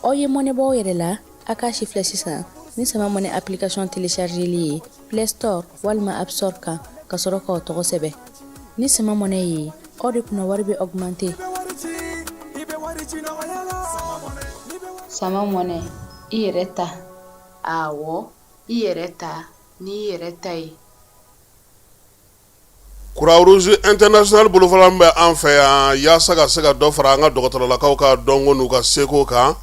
Aw ye mɔnɛ bɔ aw yɛrɛ la, a k'a sifilɛ sisan ni Sama Mɔnɛ application téléchargeli ye Play Store walima App Store kan, ka sɔrɔ k'aw tɔgɔ sɛbɛn. Ni Sama Mɔnɛ ye, aw de kunna wari bɛ augmenter. Sama Mɔnɛ, i yɛrɛ ta. Awɔ, i yɛrɛ ta n'i yɛrɛ ta ye. Croix Rouge International bolofara min bɛ an fɛ yan yaasa ka se ka dɔ fara an ka dɔgɔtɔrɔlakaw ka dɔnko n'u ka seko kan,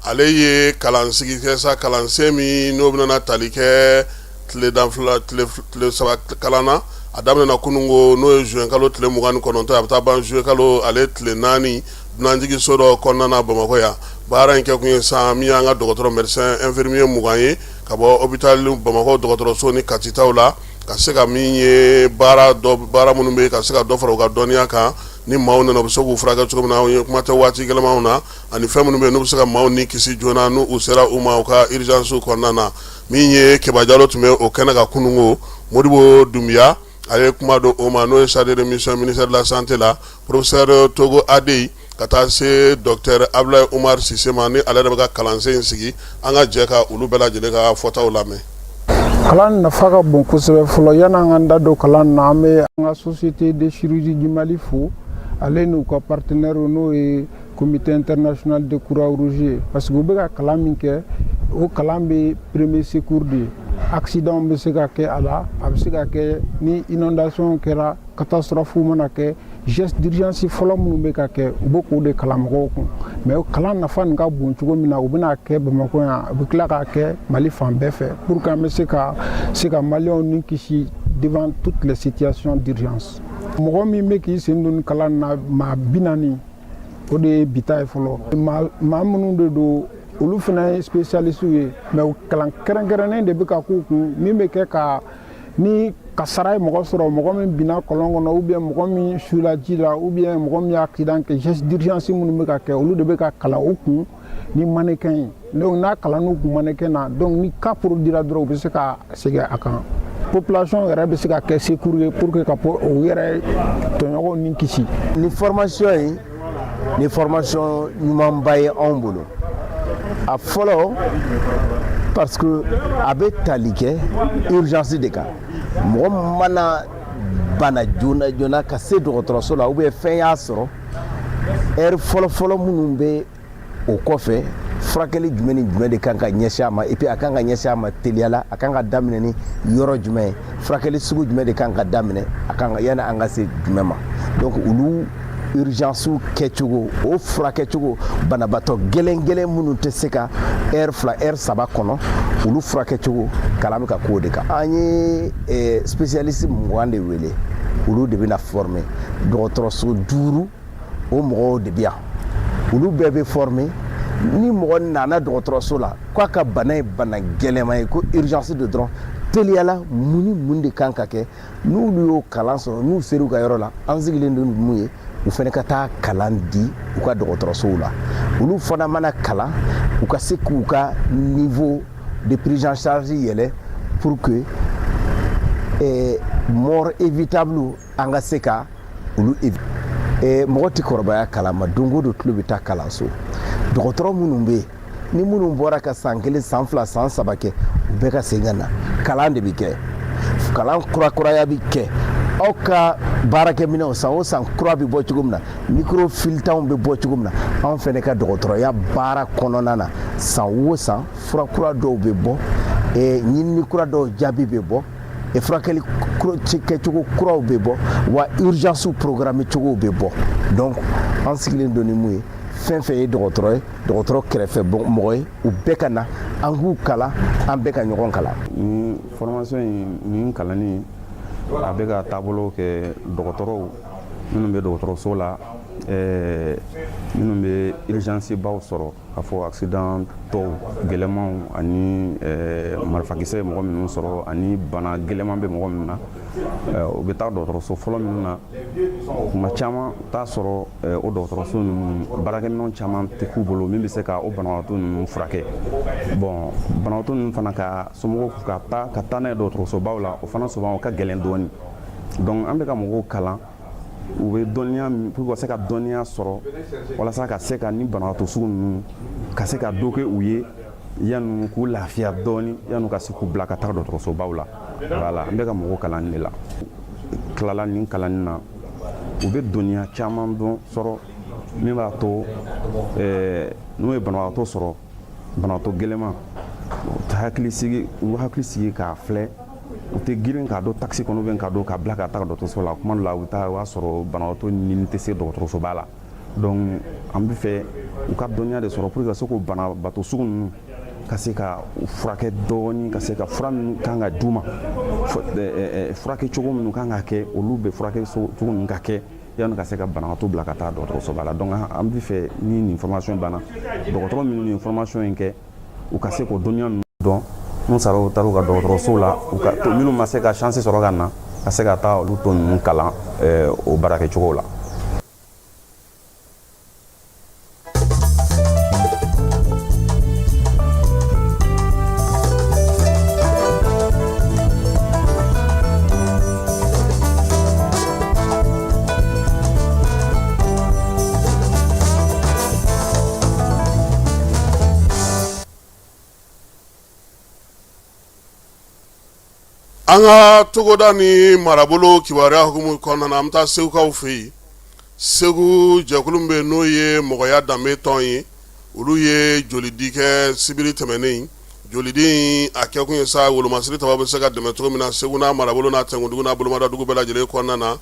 ale ye kalansigi kɛ sa, kalansen min n'o bɛna tali kɛ tile dan fila tile 3 kalan na. A daminɛna kununko, n'o ye juin kalo tile 29, a bɛ taa ban juillet kalo ale tile 4, dunanjiginso dɔ kɔnɔna na Bamakɔ yan. Baara in kɛ kun ye sa, min y'an ka dɔgɔtɔrɔ médecin infirmier 20 ye ka bɔ hôpital Bamakɔ dɔgɔtɔrɔso ni Kati taw la, ka se ka min ye baara baara minnu bɛ ka se ka dɔ fara u ka dɔnniya kan, ni maaw nana u bɛ se k'u furakɛ cogo min na, ye kuma tɛ waati gɛlɛnmanw na, ani fɛn minnu bɛ yen n'u bɛ se ka maaw ni kisi joona n'u sera u ma u ka urgence kɔnɔna na. Min ye Keba Jalo tun bɛ o kɛnɛ kan kununko, Modibo Dunbiya, ale ye kuma don o ma, n'o ye chargé de mission ministère de la santé la, professeur Togo Adeyi, ka taa se docteur Abdoulaye Oumar Cissé ma, ni ale yɛrɛ bɛ ka kalansen in sigi. An ka jɛ ka olu bɛɛ lajɛlen ka fɔtaw lamɛn. Kalan nafa ka bon kosɛbɛ. Fɔlɔ, yan'an k'an da don kalan na, an bɛ an ka Société de chirurgie du Mali fo, ale n'u ka partenaire, n'o ye Comité international de Croix Rouge ye, parce que u bɛ ka kalan min kɛ, o kalan bɛ premier secours de ye. Accident bɛ se ka kɛ a la, a bɛ se ka kɛ ni inondation kɛra, catastrophe mana kɛ, geste d'urgence fɔlɔ minnu bɛ ka kɛ, u bɛ k'o de kalan mɔgɔw kun. Mais o kalan nafa nin ka bon cogo min na, u bɛna kɛ Bamakɔ yan, u bɛ tila k'a kɛ Mali fan bɛɛ fɛ, pour que an bɛ se ka maliyɛnw ni kisi devant toutes les situations d'urgence. Mɔgɔ min bɛ k'i sen don kalan na, maa 40, o de ye bi ta ye fɔlɔ. Maa minnu de don, olu fana ye spécialistes ye, mais kalan kɛrɛnkɛrɛnnen de bɛ ka k'u kun, min bɛ kɛ ka ni Kasara ye mɔgɔ sɔrɔ, mɔgɔ min binna kɔlɔn kɔnɔ, ou bien mɔgɔ min sula ji la, ou bien mɔgɔ min ye accident kɛ, geste d'urgence minnu bɛ ka kɛ, olu de bɛ ka kalan u kun ni mannequin ye. Donc n'a kalann'u kun mannequin na, donc ni cas produira dɔrɔn, u bɛ se ka segin a kan, population yɛrɛ bɛ se ka kɛ secours ye pour que ka u yɛrɛ tɔɲɔgɔnw ni kisi. Ni formation in ni formation ɲumanba ye anw bolo, a fɔlɔ, parce que a bɛ tali kɛ urgence de kan. Mɔgɔ mana bana joona joona ka se dɔgɔtɔrɔso la, ou bien fɛn y'a sɔrɔ, heure fɔlɔ-fɔlɔ minnu bɛ o kɔfɛ, furakɛli jumɛn ni jumɛn de kan ka ɲɛsin a ma, et puis a kan ka ɲɛsin a ma teliya la, a kan ka daminɛ ni yɔrɔ jumɛn ye, furakɛli sugu jumɛn de kan ka daminɛ, a kan ka yanni an ka se jumɛn ma. Donc olu urgence kɛcogo, o furakɛcogo, banabaatɔ gɛlɛn gɛlɛn minnu tɛ se ka heure 2, heure 3 kɔnɔ, olu furakɛcogo, kalan bɛ ka k'o de kan. An ye spécialiste 20 de wele, olu de bɛna former. Dɔgɔtɔrɔso duuru, o mɔgɔw de bɛ yan, olu bɛɛ bɛ former. Ni mɔgɔ nana dɔgɔtɔrɔso la k'a ka bana ye bana gɛlɛnman ye, ko urgence de dɔrɔn, teliyala, mun ni mun de kan ka kɛ, n'olu y'o kalan sɔrɔ, n'u ser'u ka yɔrɔ la, an sigilen don mun ye, u fana ka taa kalan di u ka dɔgɔtɔrɔsow la. Olu fana mana kalan, u ka se k'u ka niveau de prise en charge yɛlɛ pour que mort évitable, an ka se ka olu mɔgɔ tɛ kɔrɔbaya kalama, don o don tulo bɛ taa kalanso. Dɔgɔtɔrɔ minnu bɛ yen, ni minnu bɔra ka san 1, san 2, san 3 kɛ, u bɛɛ ka segin ka na. Kalan de bɛ kɛ, kalan kurakuraya bɛ kɛ. Aw ka baarakɛminɛnw, san o san kura bɛ bɔ cogo min na, micro filetanw bɛ bɔ cogo min na, anw fɛnɛ ka dɔgɔtɔrɔya baara kɔnɔna na, san o san fura kura dɔw bɛ bɔ, ɲinini kura dɔw jaabi bɛ bɔ, furakɛli kɛcogo kuraw bɛ bɔ, wa urgence programme cogow bɛ bɔ. Donc an sigilen don ni mun ye, fɛn fɛn ye dɔgɔtɔrɔ ye, dɔgɔtɔrɔ kɛrɛfɛ mɔgɔ ye, u bɛɛ ka na, an k'u kalan, an bɛɛ ka ɲɔgɔn kalan. Nin formation in, nin kalanni, a bɛ ka taabolo kɛ dɔgɔtɔrɔw minnu bɛ dɔgɔtɔrɔso la, minnu bɛ urgence baw sɔrɔ, k'a fɔ accident tɔw gɛlɛmanw ani marifakisɛ ye mɔgɔ minnu sɔrɔ, ani bana gɛlɛman bɛ mɔgɔ minnu na, u bɛ taa dɔgɔtɔrɔso fɔlɔ minnu na. Kuma caman t'a sɔrɔ o dɔgɔtɔrɔso ninnu baarakɛminɛn caman tɛ k'u bolo min bɛ se ka o banabagatɔ ninnu furakɛ. Bon, banabagatɔ ninnu fana ka somɔgɔw ka taa n'a ye dɔgɔtɔrɔsobaw la, o fana souvent o ka gɛlɛn dɔɔni. Donc an bɛ ka mɔgɔw kalan, u bɛ dɔnniya pour que ka se ka dɔnniya sɔrɔ walasa ka se ka ni banabagatɔ sugu ninnu ka se ka dɔ kɛ u ye yanni k'u lafiya dɔɔni, yanni ka se k'u bila ka taa dɔgɔtɔrɔsobaw la. Voilà, an bɛ ka mɔgɔw kalan de la. Tilala nin kalanni na, u bɛ dɔnniya caman dɔn sɔrɔ min b'a to n'u ye banabagatɔ sɔrɔ, banabagatɔ gɛlɛman, u hakili sigi, u hakili sigi k'a filɛ, u tɛ girin k'a don taxi kɔnɔ ou k'a don k'a bila ka taa dɔgɔtɔrɔso la. Kuma dɔ la, u bɛ taa, o b'a sɔrɔ banabagatɔ ni tɛ se dɔgɔtɔrɔsoba la. Donc an bɛ fɛ u ka dɔnniya de sɔrɔ pour que ka se k'o banabaatɔ sugu ninnu ka se ka furakɛ dɔɔni, ka se ka fura minnu kan ka d'u ma, furakɛ cogo minnu kan ka kɛ, olu bɛ furakɛ cogo ninnu ka kɛ yanni ka se ka banabagatɔ bila ka taa dɔgɔtɔrɔsoba la. Donc an bɛ fɛ ni nin formation banna, dɔgɔtɔrɔ minnu nin formation in kɛ, u ka se k'o dɔnniya ninnu dɔn. N'u sara, u taara u ka dɔgɔtɔrɔso la, u ka minnu ma se ka chance sɔrɔ ka na, ka se ka taa olu tɔ ninnu kalan o baarakɛcogo la. An ka togoda ni marabolo kibaruya hukumu kɔnɔna na, an bɛ taa segukaw fɛ yen. Segu jɛkulu min bɛ yen, n'o ye mɔgɔya danbe tɔn ye, olu ye jolidi kɛ sibiri tɛmɛnen. Jolidi in, a kɛkun ye sa wolomasiri tabaw bɛ se ka dɛmɛ cogo min na Segu n'a marabolo n'a tɛnkundugu n'a bolomadadugu bɛɛ lajɛlen kɔnɔna na.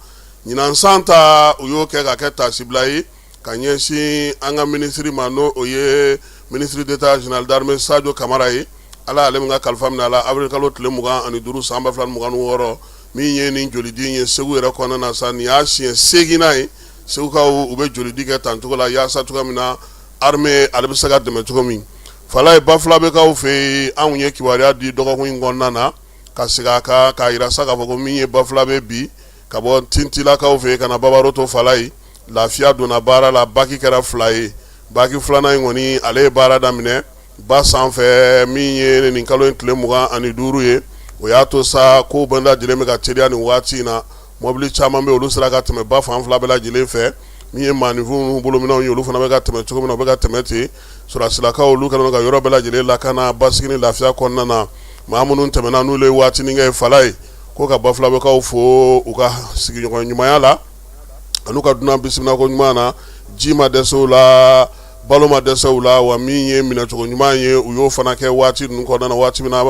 Ɲinan san ta, u y'o kɛ ka kɛ taasibila ye ka ɲɛsin an ka minisiri ma, n'o o ye ministre d'État général d'armée Sadio Kamara ye. Ala y'ale min ka kalifa minɛ a la avril kalo tile 25 san 2026. Min ye nin jolidi ye Segu yɛrɛ kɔnɔna na sa, nin y'a siɲɛ seeginnan ye Segukaw u bɛ jolidi kɛ tan cogo la, yaasa cogoya min na armée ale bɛ se ka dɛmɛ cogo min. Falaye Bafulabɛkaw fɛ yen, anw ye kibaruya di dɔgɔkun in kɔnɔna na. Ka segin a kan k'a jira sa k'a fɔ ko min ye Bafulabe bi ka bɔ Tintilakaw fɛ yen ka na Babaroto Falayi, lafiya donna baara la, baki kɛra fila ye. Baki filanan in kɔni, ale ye baara daminɛ ba sanfɛ min ye nin kalo in tile 25 ye. O y'a to sa ko bɛɛ lajɛlen bɛ ka teliya nin waati in na. Mɔbili caman bɛ olu sera ka tɛmɛ ba fan fila bɛɛ lajɛlen fɛ. Min ye maaninfinw bolominɛnw ye, olu fana bɛ ka tɛmɛ cogo min na, u bɛ ka tɛmɛ ten. Sɔrɔdasilakaw olu kɛlen ka yɔrɔ bɛɛ lajɛlen lakana basigi ni lafiya kɔnɔna na. Maa minnu tɛmɛna n'olu ye waatinin kɛ Falayi, ko ka Bafulabɛkaw fo u ka sigiɲɔgɔn ɲumanya la an'u ka dunan bisimilako ɲuman na. Ji ma dɛsɛ u la, balo ma dɛsɛ u la, wa min ye minɛcogo ɲuman ye, u y'o fana kɛ waati ninnu kɔnɔna na, waati min na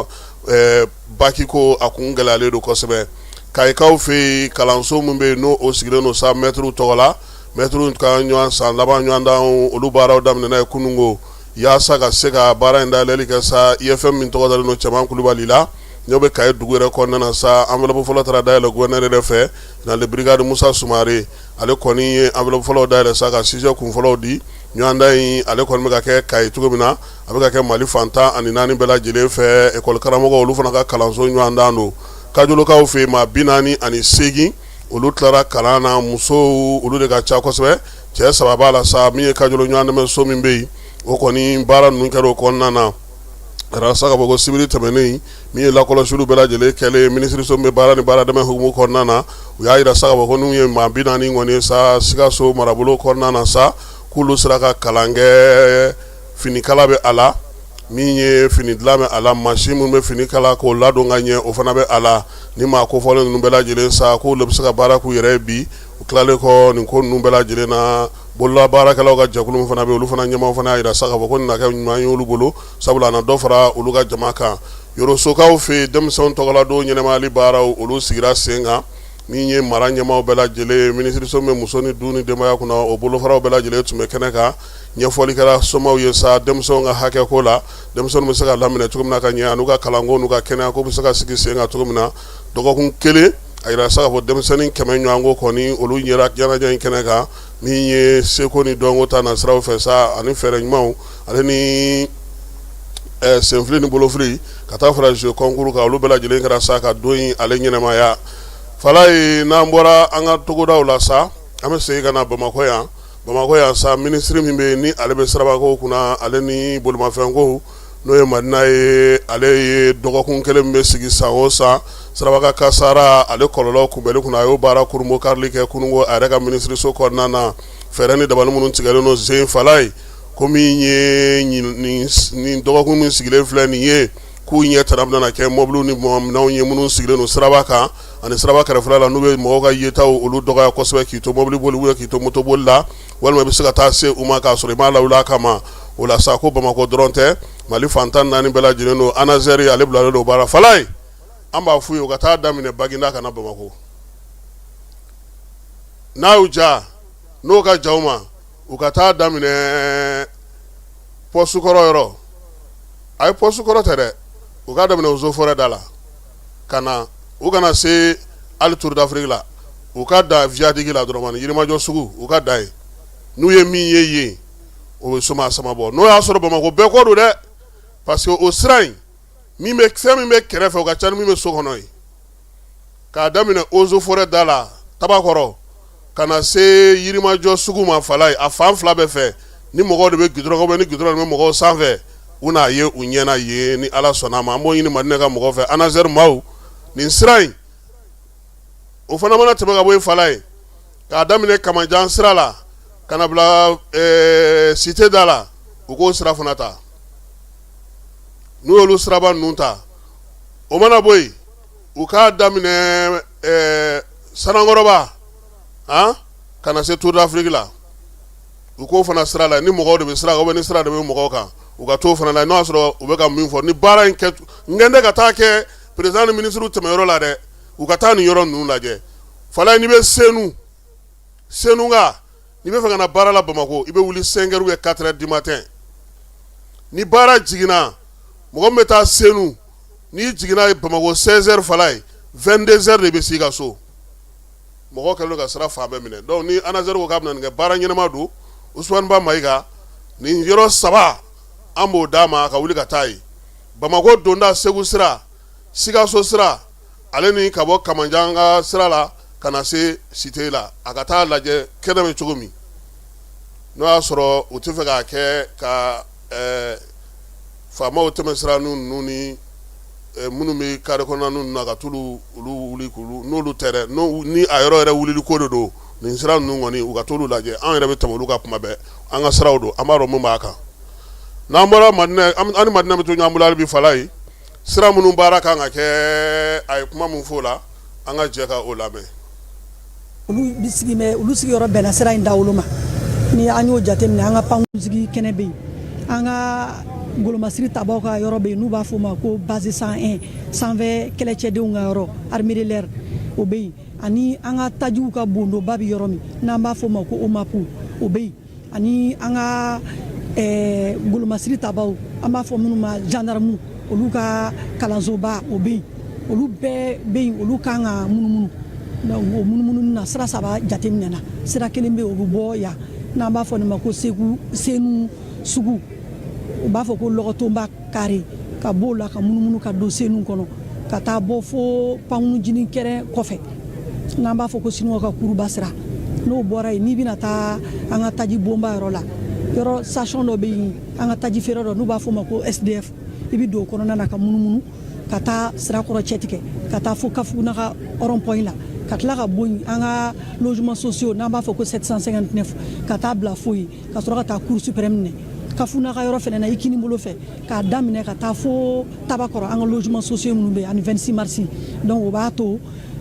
baki ko a kun gɛlɛyalen don kosɛbɛ. Kayikaw fɛ yen, kalanso min bɛ yen n'o o sigilen don sa mɛtiriw tɔgɔ la, mɛtiriw ka ɲɔgɔn san laban ɲɔgɔndan olu baaraw daminɛna ye kununko yaasa ka se ka baara in dayɛlɛli kɛ sa IFM min tɔgɔ dalen don Cɛman Kulubali la, n'o bɛ Kayi dugu yɛrɛ kɔnɔna na sa. Enveloppe fɔlɔ taara dayɛlɛ gouverneur yɛrɛ fɛ, général de brigade Musa Sumare. Ale kɔni ye enveloppe fɔlɔw dayɛlɛ sa ka sujet kun fɔlɔw di. Ɲɔgɔndan in ale kɔni bɛ ka kɛ Kayi cogo min na, a bɛ ka kɛ Mali fan 14 bɛɛ lajɛlen fɛ. École karamɔgɔw olu fana ka kalanso ɲɔgɔndan don. Kajolokaw fɛ yen, maa 48 olu tilara kalan na. Musow olu de ka ca kosɛbɛ, cɛ saba b'a la sa. Min ye Kajolo ɲɔgɔndɛmɛ so min bɛ yen, o kɔni baara ninnu kɛra o kɔnɔna na. A sa ka bɔ ko sibiri tɛmɛnen, min ye lakɔlɔsiliw bɛɛ lajɛlen kɛlen minisiriso min bɛ baara ni baara dɛmɛ hukumu kɔnɔna na, u y'a jira sa ka fɔ ko n'u ye maa 40 kɔni sa Sikaso marabolo kɔnɔna na sa, k'olu sera ka kalan kɛ. Finikala bɛ a la, min ye fini dilan bɛ a la, mansin minnu bɛ fini kala k'o ladon ka ɲɛ, o fana bɛ a la. Ni maa kofɔlen ninnu bɛɛ lajɛlen sa, k'olu bɛ se ka baara k'u yɛrɛ ye bi. U tilalen kɔ nin ko ninnu bɛɛ lajɛlen na, bolola baarakɛlaw ka jɛkulu min fana bɛ, olu fana ɲɛmaaw fana y'a jira sa k'a fɔ ko nin na kɛ ɲuman ye olu bolo, sabula a na dɔ fara olu ka jama kan. Yorosokaw fɛ yen, denmisɛnw tɔgɔladon ɲɛnamayali baaraw olu sigira sen kan. Min ye mara ɲɛmaaw bɛɛ lajɛlen, minisiriso min bɛ muso ni du ni denbaya kunna, o bolofaraw bɛɛ lajɛlen tun bɛ kɛnɛ kan. Ɲɛfɔli kɛra somaw ye sa denmisɛnw ka hakɛ ko la, denmisɛnw bɛ se ka laminɛ cogo min na ka ɲɛ, an'u ka kalanko n'u ka kɛnɛya ko bɛ se ka sigi sen kan cogo min na. Dɔgɔkun kelen, a jira sa k'a fɔ denmisɛnnin 100 ɲɔgɔnko kɔni olu yera ɲɛnajɛ in kɛnɛ kan. Min ye seko ni dɔnko ta nasiraw fɛ sa, ani fɛɛrɛ ɲumanw, ale ni senfili ni bolofili ka taa fara jeu concours kan, olu bɛɛ lajɛlen kɛra sa ka don in ale ɲɛnamaya. Falayi, n'an bɔra an ka togodaw la sa, an bɛ segin ka na Bamakɔ yan. Bamakɔ yan sa, minisiri min bɛ yen ni ale bɛ sirabako kunna ale ni bolimafɛnko, n'o ye Madina ye, ale ye dɔgɔkun kelen min bɛ sigi san o san siraba kasara ale kɔlɔlɔ kunbɛnli kunna, a y'o baara kurunbonkarili kɛ kununko a yɛrɛ ka minisiriso kɔnɔna na. Fɛɛrɛ ni dabali minnu tigɛlen don sen, Falayi, ko min ye nin dɔgɔkun min sigilen filɛ nin ye, k'u ɲɛ tana bɛna kɛ mɔbiliw ni minɛnw ye minnu sigilen don siraba kan ani siraba kɛrɛfɛla la, n'u bɛ mɔgɔw ka yetaw olu dɔgɔya kosɛbɛ, k'i to mɔbili boli ou k'i to moto boli la, walima i bɛ se ka taa se u ma k'a sɔrɔ i m'a lawuli a kama. O la sa, ko Bamakɔ dɔrɔn tɛ, Mali fan 14 bɛɛ lajɛlen don. ANASER ale bilalen don baara. Falayi, an b'a f'u ye u ka taa daminɛ Baginda ka na Bamakɔ. N'a y'u ja, n'o ka ja u ma, u ka taa daminɛ poste kɔrɔ yɔrɔ. A ye poste kɔrɔ tɛ dɛ, u ka daminɛ Eaux et Forêts da la ka na, u kana se hali Tour d'Afrique la, u ka da viaduc la dɔrɔn, Yirimajɔ sugu, u ka da yen. N'u ye min ye yen, o bɛ soma sama bɔ. N'o y'a sɔrɔ Bamakɔ bɛɛ kɔ don dɛ, parce que o sira in min bɛ, fɛn min bɛ kɛrɛfɛ, o ka ca ni min bɛ so kɔnɔ ye. K'a daminɛ Eaux et Forêts da la Tabakɔrɔ ka na se Yirimajɔ sugu ma, Falayi, a fan fila bɛɛ fɛ, ni mɔgɔw de bɛ goudron kan, ni goudron de bɛ mɔgɔw sanfɛ, u n'a ye u ɲɛna yen ni Ala sɔnna a ma. An b'o ɲini Madinɛ ka mɔgɔw fɛ, ANASER maaw, nin sira in o fana mana tɛmɛ ka bɔ yen, Falayi, k'a daminɛ Kamajan sira la ka na bila cité da la, u k'o sira fana ta. N'u y'olu siraba ninnu ta, o mana bɔ yen, u k'a daminɛ Sanankɔrɔba ka na se Tour d'Afrique la, u k'o fana sira la. Ni mɔgɔw de bɛ sira kan, ni sira de bɛ mɔgɔw kan, u ka t'o fana la. N'o y'a sɔrɔ u bɛ ka min fɔ ni baara in kɛ, n tɛ ka taa kɛ président ni ministre tɛmɛyɔrɔ la dɛ, u ka taa nin yɔrɔ ninnu lajɛ. Falayi, n'i bɛ Senu, Senuka, n'i bɛ fɛ ka na baara la Bamakɔ, i bɛ wuli 5 heures ou 4 heures du matin. Ni baara jiginna, mɔgɔ min bɛ taa Senu, n'i jiginna Bamakɔ 16 heures, Falayi, 22 heures de bɛ s'i ka so. Mɔgɔ kɛlen don ka sira fan bɛɛ minɛ. Donc ni ANASER ko k'a bɛna nin kɛ, baara ɲɛnama don. Usumani Ba Mayiga, nin yɔrɔ saba, an b'o d'a ma ka wuli ka taa yen. Bamakɔ donda Segu sira. Sikaso sira ale ni ka bɔ Kamanjan ka sira la ka na se cité la, a ka taa lajɛ kɛnɛ bɛ cogo min, n'o y'a sɔrɔ u tɛ fɛ k'a kɛ ka faamaw tɛmɛ sira ninnu ni minnu bɛ kare kɔnɔna ninnu na ka t'olu olu wuli k'olu n'olu tɛ dɛ, ni a yɔrɔ yɛrɛ wulili ko de don, nin sira ninnu kɔni u ka t'olu lajɛ. An yɛrɛ bɛ tɛmɛ olu kan kuma bɛɛ, an ka siraw don, an b'a dɔn mun b'a kan. N'an bɔra Madinɛ, an ni Madinɛ bɛ to ɲɔgɔn bolo hali bi. Falaye, sira minnu baara kan ka kɛ, a ye kuma min fɔ o la, an ka jɛ ka o lamɛn. Olu bɛ sigi mɛ olu sigiyɔrɔ bɛnna sira in dawolo ma. Ni an y'o jateminɛ, an ka pankurunjigin kɛnɛ bɛ yen, an ka golomasiri tabaw ka yɔrɔ bɛ yen n'u b'a fɔ o ma ko base 101, sanfɛ kɛlɛcɛdenw ka yɔrɔ, armée de l'air, o bɛ yen, ani an ka tajiw ka bondoba bɛ yɔrɔ min n'an b'a fɔ o ma ko OMAP, o bɛ yen, ani an ka golomasiri tabaw, an b'a fɔ minnu ma gendarme, olu ka kalansoba, o bɛ yen. Olu bɛɛ bɛ yen, olu kan ka munumunu. Donc o munumunu na, sira saba jateminɛna. Sira kelen bɛ yen, o bɛ bɔ yan n'an b'a fɔ nin ma ko Segu Senu sugu, u b'a fɔ ko Lɔgɔtonba kare, ka b'o la ka munumunu ka don Senu kɔnɔ ka taa bɔ fo pankurunjigin kɛnɛ kɔfɛ n'an b'a fɔ ko Sinuwa ka kuruba sira. N'o bɔra yen, n'i bɛna taa an ka taji bonba yɔrɔ la, yɔrɔ station dɔ bɛ yen, an ka taji feere dɔ n'u b'a fɔ o ma ko SDF, i bɛ don o kɔnɔna na ka munumunu ka taa Sirakɔrɔ cɛtigɛ ka taa fo Kafunaga rond point la, ka tila ka bɔ yen, an ka logement sociaux n'an b'a fɔ ko 759, ka taa bila fo yen, ka sɔrɔ ka taa cour suprême minɛ. Kafunaga yɔrɔ fɛnɛ na, i kini bolo fɛ, k'a daminɛ ka taa fo Tabakɔrɔ, an ka logement sociaux minnu bɛ yen, ani 26 mars. Donc o b'a to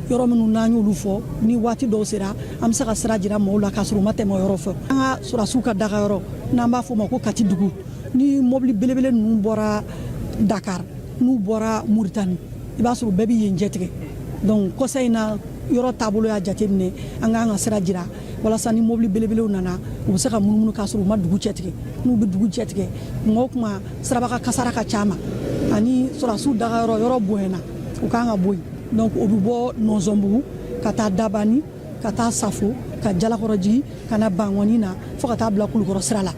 yɔrɔ minnu n'an y'olu fɔ, ni waati dɔw sera, an bɛ se ka sira jira mɔgɔw la k'a sɔrɔ u ma tɛmɛ o yɔrɔ fɛ. An ka sɔrɔdasiw ka daga yɔrɔ n'an b'a fɔ o ma ko Kati dugu, ni mobili belebele ninnu bɔra Dakar, n'u bɔra Muritani, i b'a sɔrɔ bɛɛ bɛ yen jɛtigɛ. Donc kɔsa in na, yɔrɔ taabolo y'a jateminɛ, an k'an ka sira jira walasa ni mobili belebelew nana, u bɛ se ka munumunu k'a sɔrɔ u ma dugu cɛtigɛ. N'u bɛ dugu cɛtigɛ kuma o kuma, sirabaga kasara ka ca ma, ani sɔrɔdasiw daga yɔrɔ yɔrɔ bonyana, u kan ka bɔ yen. Donc o bɛ bɔ Nɔnzɔnbugu ka taa Dabani, ka taa Safo, ka Jalakɔrɔ jigin ka na Bankɔni na fo ka taa bila Kulukɔrɔ sira la.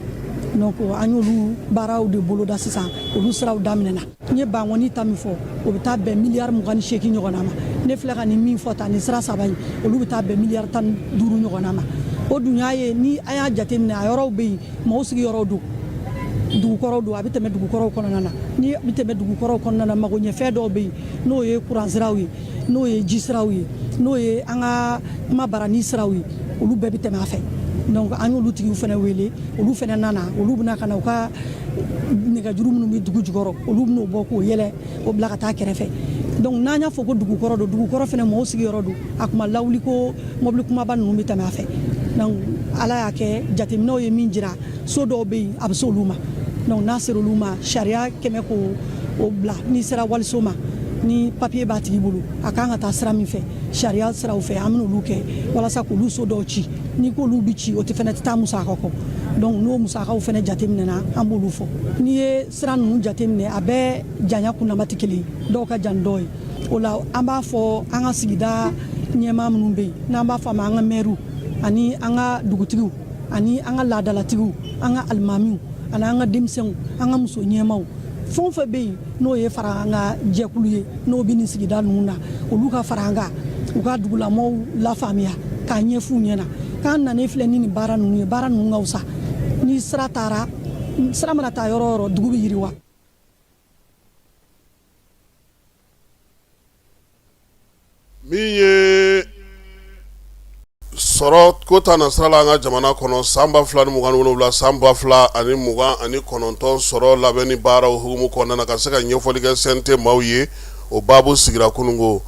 Donc an y'olu baaraw de boloda sisan, olu siraw daminɛna. N ye Bankɔni ta min fɔ, o bɛ taa bɛn miliyari 28 ɲɔgɔnna ma. Ne filɛ ka nin min fɔ tan, nin sira saba in, olu bɛ taa bɛn miliyari 15 ɲɔgɔnna ma. O dun y'a ye, ni an y'a jateminɛ, a yɔrɔw bɛ yen, maaw sigiyɔrɔw don, dugukɔrɔw don, a bɛ tɛmɛ dugukɔrɔw kɔnɔna na. Ni a bɛ tɛmɛ dugukɔrɔw kɔnɔna na, magoɲɛfɛn dɔw bɛ yen, n'o ye kuransiraw ye, n'o ye jisiraw ye, n'o ye an ka kuma barani siraw ye, olu bɛɛ bɛ tɛmɛ a fɛ. Donc an y'olu tigiw fana wele, olu fana nana, olu bɛna ka na u ka nɛgɛjuru minnu bɛ dugu jukɔrɔ, olu bɛn'o bɔ k'o yɛlɛ, o bila ka taa kɛrɛfɛ. Donc n'an y'a fɔ ko dugukɔrɔ don, dugukɔrɔ fana mɔgɔw sigiyɔrɔ don, a kuma lawuli ko mobili kumaba ninnu bɛ tɛmɛ a fɛ. Donc Ala y'a kɛ, jateminɛw ye min jira, so dɔw bɛ yen, a bɛ se olu ma. Donc n'a sera olu ma, sariya kɛmɛ ko o bila, n'i sera waliso ma, ni papiye b'a tigi bolo, a kan ka taa sira min fɛ, sariya siraw fɛ, an bɛna olu kɛ walasa k'olu so dɔw ci. N'i k'olu bi ci, o tɛ fɛnɛ tɛ taa musaka kɔ. Donc n'o musakaw fɛnɛ jateminɛna, an b'olu fɔ. N'i ye sira ninnu jateminɛ, a bɛɛ janya kunnama tɛ kelen ye, dɔw ka jan ni dɔw ye. O la, an b'a fɔ an ka sigida ɲɛmaa minnu bɛ yen n'an b'a fɔ a ma an ka mɛriw, ani an ka dugutigiw, ani an ka laadalatigiw, an ka alimamiw, ani an ka denmisɛnw, an ka muso ɲɛmaaw, fɛn o fɛn bɛ yen n'o ye fara an ka jɛkulu ye, n'o bɛ nin sigida ninnu na, olu ka fara an kan, u ka dugulamɔgɔw lafaamuya k'a ɲɛf'u ɲɛna k'an nanen filɛ ni nin baara ninnu ye. Baara ninnu ka fisa ni sira taara, sira mana taa yɔrɔ o yɔrɔ, dugu bɛ yiriwa. Min ye sɔrɔ ko ta na sira la an ka jamana kɔnɔ, san 2027, san 2029 sɔrɔ labɛnni baaraw hukumu kɔnɔna na, ka se ka ɲɛfɔli kɛ CNT maaw ye, o baabu sigira kununko.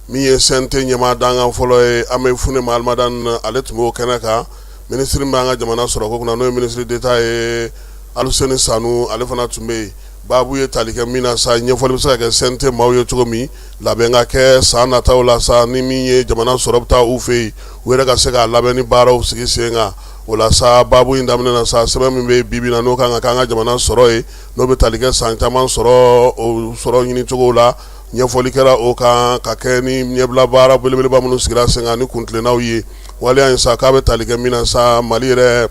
Min ye CNT ɲɛmaa dankan fɔlɔ ye, an bɛ Fune Mahamadane, ale tun b'o kɛnɛ kan. Minisiri min b'an ka jamana sɔrɔko kunna, n'o ye ministre d'État ye, Aluseni Sanu, ale fana tun bɛ yen. Baabu ye tali kɛ min na sa, ɲɛfɔli bɛ se ka kɛ CNT maaw ye cogo min, labɛn ka kɛ san nataw la sa, ni min ye jamana sɔrɔ bɛ taa u fɛ yen, u yɛrɛ ka se ka labɛnni baaraw sigi sen kan. O la sa, baabu in daminɛ na sa, sɛbɛn min bɛ bi bi na, n'o kan ka k'an ka jamana sɔrɔ ye, n'o bɛ tali kɛ san caman sɔrɔ, o sɔrɔ ɲinicogo la, ɲɛfɔli kɛra o kan ka kɛ ni ɲɛbila baara belebeleba minnu sigira sen kan ni kuntilennaw ye. Waleya in sa, k'a bɛ tali kɛ min na sa, Mali yɛrɛ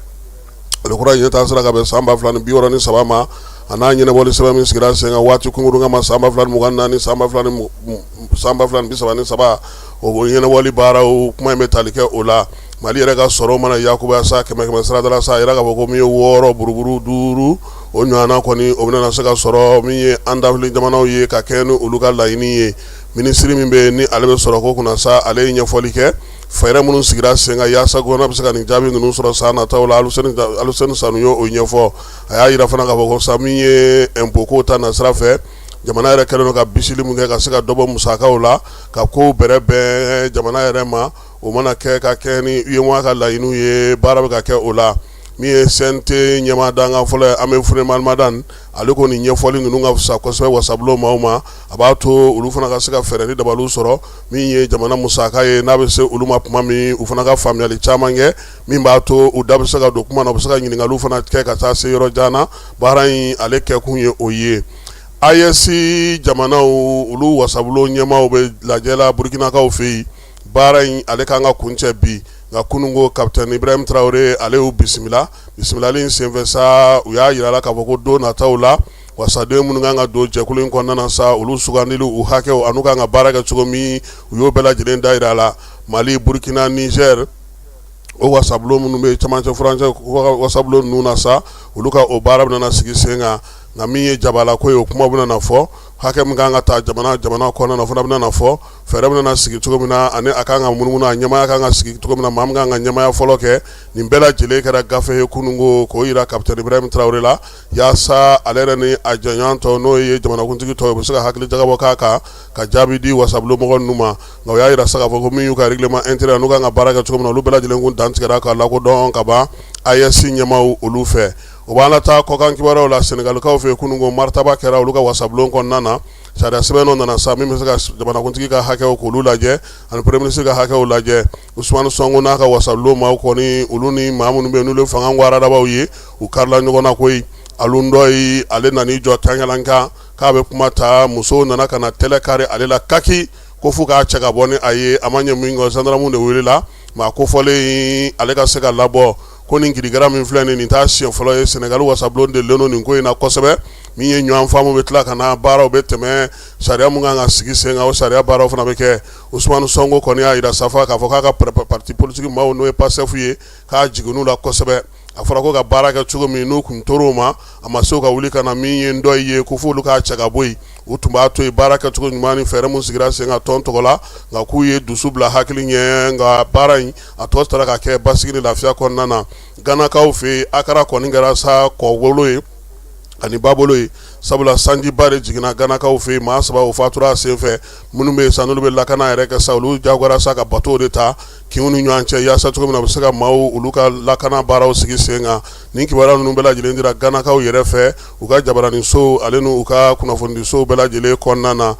ale kura ɲɛtaa sira ka bɛn san 2063 ma. a n'a ɲɛnabɔli sɛbɛn min sigira sen kan waati kunkurun kama san 2024, san 2033, o ɲɛnabɔli baaraw kuma in bɛ tali kɛ o la. Mali yɛrɛ ka sɔrɔ mana yakubaya sa kɛmɛ kɛmɛ sarada la sa, a yira k'a fɔ ko min ye 6 buruburu 5, o ɲɔgɔnna kɔni o bɛna se ka sɔrɔ min ye an dafili jamanaw ye ka kɛ ni olu ka laɲini ye. Minisiri min bɛ ni ale bɛ sɔrɔ ko kunna sa, ale ye ɲɛfɔli kɛ fɛɛrɛ minnu sigira sen kan yaasa gouvernement bɛ se ka nin jaabi ninnu sɔrɔ san nataw la. Aluseni Sanu y'o ɲɛfɔ. A y'a jira fana k'a fɔ ko sa min ye impôt ko ta nasira fɛ, jamana yɛrɛ kɛlen don ka bisili min kɛ ka se ka dɔ bɔ musakaw la, ka kow bɛrɛ bɛn jamana yɛrɛ ma, o mana kɛ ka kɛ ni UEMOA ka laɲiniw ye, baara bɛ ka kɛ o la. Min ye CNT ɲɛmaa dankan fɔlɔ ye, Amɛ Fune Mahamani, ale ko nin ɲɛfɔli ninnu ka fisa kosɛbɛ wasabulon maaw ma. A b'a to olu fana ka se ka fɛɛrɛ ni dabaliw sɔrɔ min ye jamana musaka ye, n'a bɛ se olu ma tuma min, u fana ka faamuyali caman kɛ min b'a to u da bɛ se ka don kuma na, u bɛ se ka ɲininkaliw fana kɛ ka taa se yɔrɔ jan na. Baara in ale kɛkun ye o ye. AES jamanaw, olu wasabulon ɲɛmaaw bɛ lajɛ la Burukinakaw fɛ yen. Baara in ale kan ka kuncɛ bi, nka kununko Capitaine Ibrahim Traoré ale y'u bisimila. Bisimilali in senfɛ sa, u y'a jira la k'a fɔ ko don nataw la, wasaden minnu kan ka don jɛkulu in kɔnɔna na sa, olu sugandili, u hakɛw an'u kan ka baara kɛ cogo min, u y'o bɛɛ lajɛlen da jira a la. Mali, Burukina, Niger, o wasabulon minnu bɛ cɛmancɛ furancɛ wasabulon ninnu na sa, olu ka o baara bɛna sigi sen kan. Nka min ye jabalako ye, o kuma bɛna na fɔ. Hakɛ min kan ka ta jamana jamana kɔnɔna na, o fana bɛna na fɔ. Fɛɛrɛ bɛna na sigi cogo min na, ani a kan ka munumunu, a ɲɛmaaya kan ka sigi cogo min na, maa min kan ka ɲɛmaaya fɔlɔ kɛ, nin bɛɛ lajɛlen kɛra gafe ye kununko k'o jira Capitaine Ibrahim Traoré la, yaasa ale yɛrɛ ni a jɛɲɔgɔn tɔw, n'o ye jamanakuntigi tɔw ye, u bɛ se ka hakili jagabɔ k'a kan ka jaabi di wasabulon mɔgɔ ninnu ma. Nka u y'a jira sa k'a fɔ ko min y'u ka règlement intérieur, n'u kan ka baara kɛ cogo min na, olu bɛɛ lajɛlen kun dantigɛra ka lakodɔn ka ban AES ɲɛmaaw olu fɛ. O b'an lataa kɔkan kibaruyaw la. Senegalikaw fɛ, kununko maritaba kɛra olu ka wasabulon kɔnɔna na. Sariya sɛbɛn dɔ nana sa min bɛ se ka jamanakuntigi ka hakɛw k'olu lajɛ ani premier ministre ka hakɛw lajɛ. Usumani Sɔnko n'a ka wasabulon maaw kɔni, olu ni maa minnu bɛ yen n'olu ye fanga waradabaw ye, u karila ɲɔgɔn na koyi. Alu Ndɔyi, ale nan'i jɔ kankalankan k'a bɛ kuma ta, musow nana ka na tɛlɛ kari ale la kaki ko fo k'a cɛ ka bɔ ni a ye. A ma ɲɛ min kɔ, gendarme de welela maa kofɔlen ale ka se ka labɔ. Ko nin kirikara min filɛ nin t'a siɲɛ fɔlɔ ye. Senegali wasabulon delilen don nin ko in na kosɛbɛ. Min ye ɲɔgɔn faamu bɛ tila ka na, baaraw bɛ tɛmɛ, sariya min kan ka sigi sen kan, o sariya baaraw fana bɛ kɛ. Usumani Sɔnko kɔni y'a jira safa k'a fɔ k'a ka parti politique maaw, n'o ye Pastef ye, k'a jiginn'u la kosɛbɛ. A fɔra ko ka baara kɛ cogo min, n'u kun tor'o ma, a ma se ka wuli ka na min ye Ndɔyi ye ko f'olu k'a cɛ ka bɔ yen. U tun b'a to yen baara kɛcogo ɲuman ni fɛɛrɛ min sigira sen kan tɔn tɔgɔ la, nka k'u ye dusu bila hakili ɲɛ, nka baara in a tɔ taara ka kɛ basigi ni lafiya kɔnɔna na. Ganakaw fɛ yen, Akara kɔni kɛra sa kɔwolo ye ani babolo ye, sabula sanjiba de jiginna Ganakaw fɛ yen, maa 3 o fatura a senfɛ. Minnu bɛ yen sa, n'olu bɛ lakana yɛrɛ kɛ sa, olu jagoyara sa ka bateau de ta kinw ni ɲɔgɔn cɛ, yaasa cogo min na u bɛ se ka maaw olu ka lakana baaraw sigi sen kan. Nin kibaruya ninnu bɛɛ lajɛlen dira Ganakaw yɛrɛ fɛ u ka jabaraninsow ale n'u ka kunnafonidisow bɛɛ lajɛlen kɔnɔna na.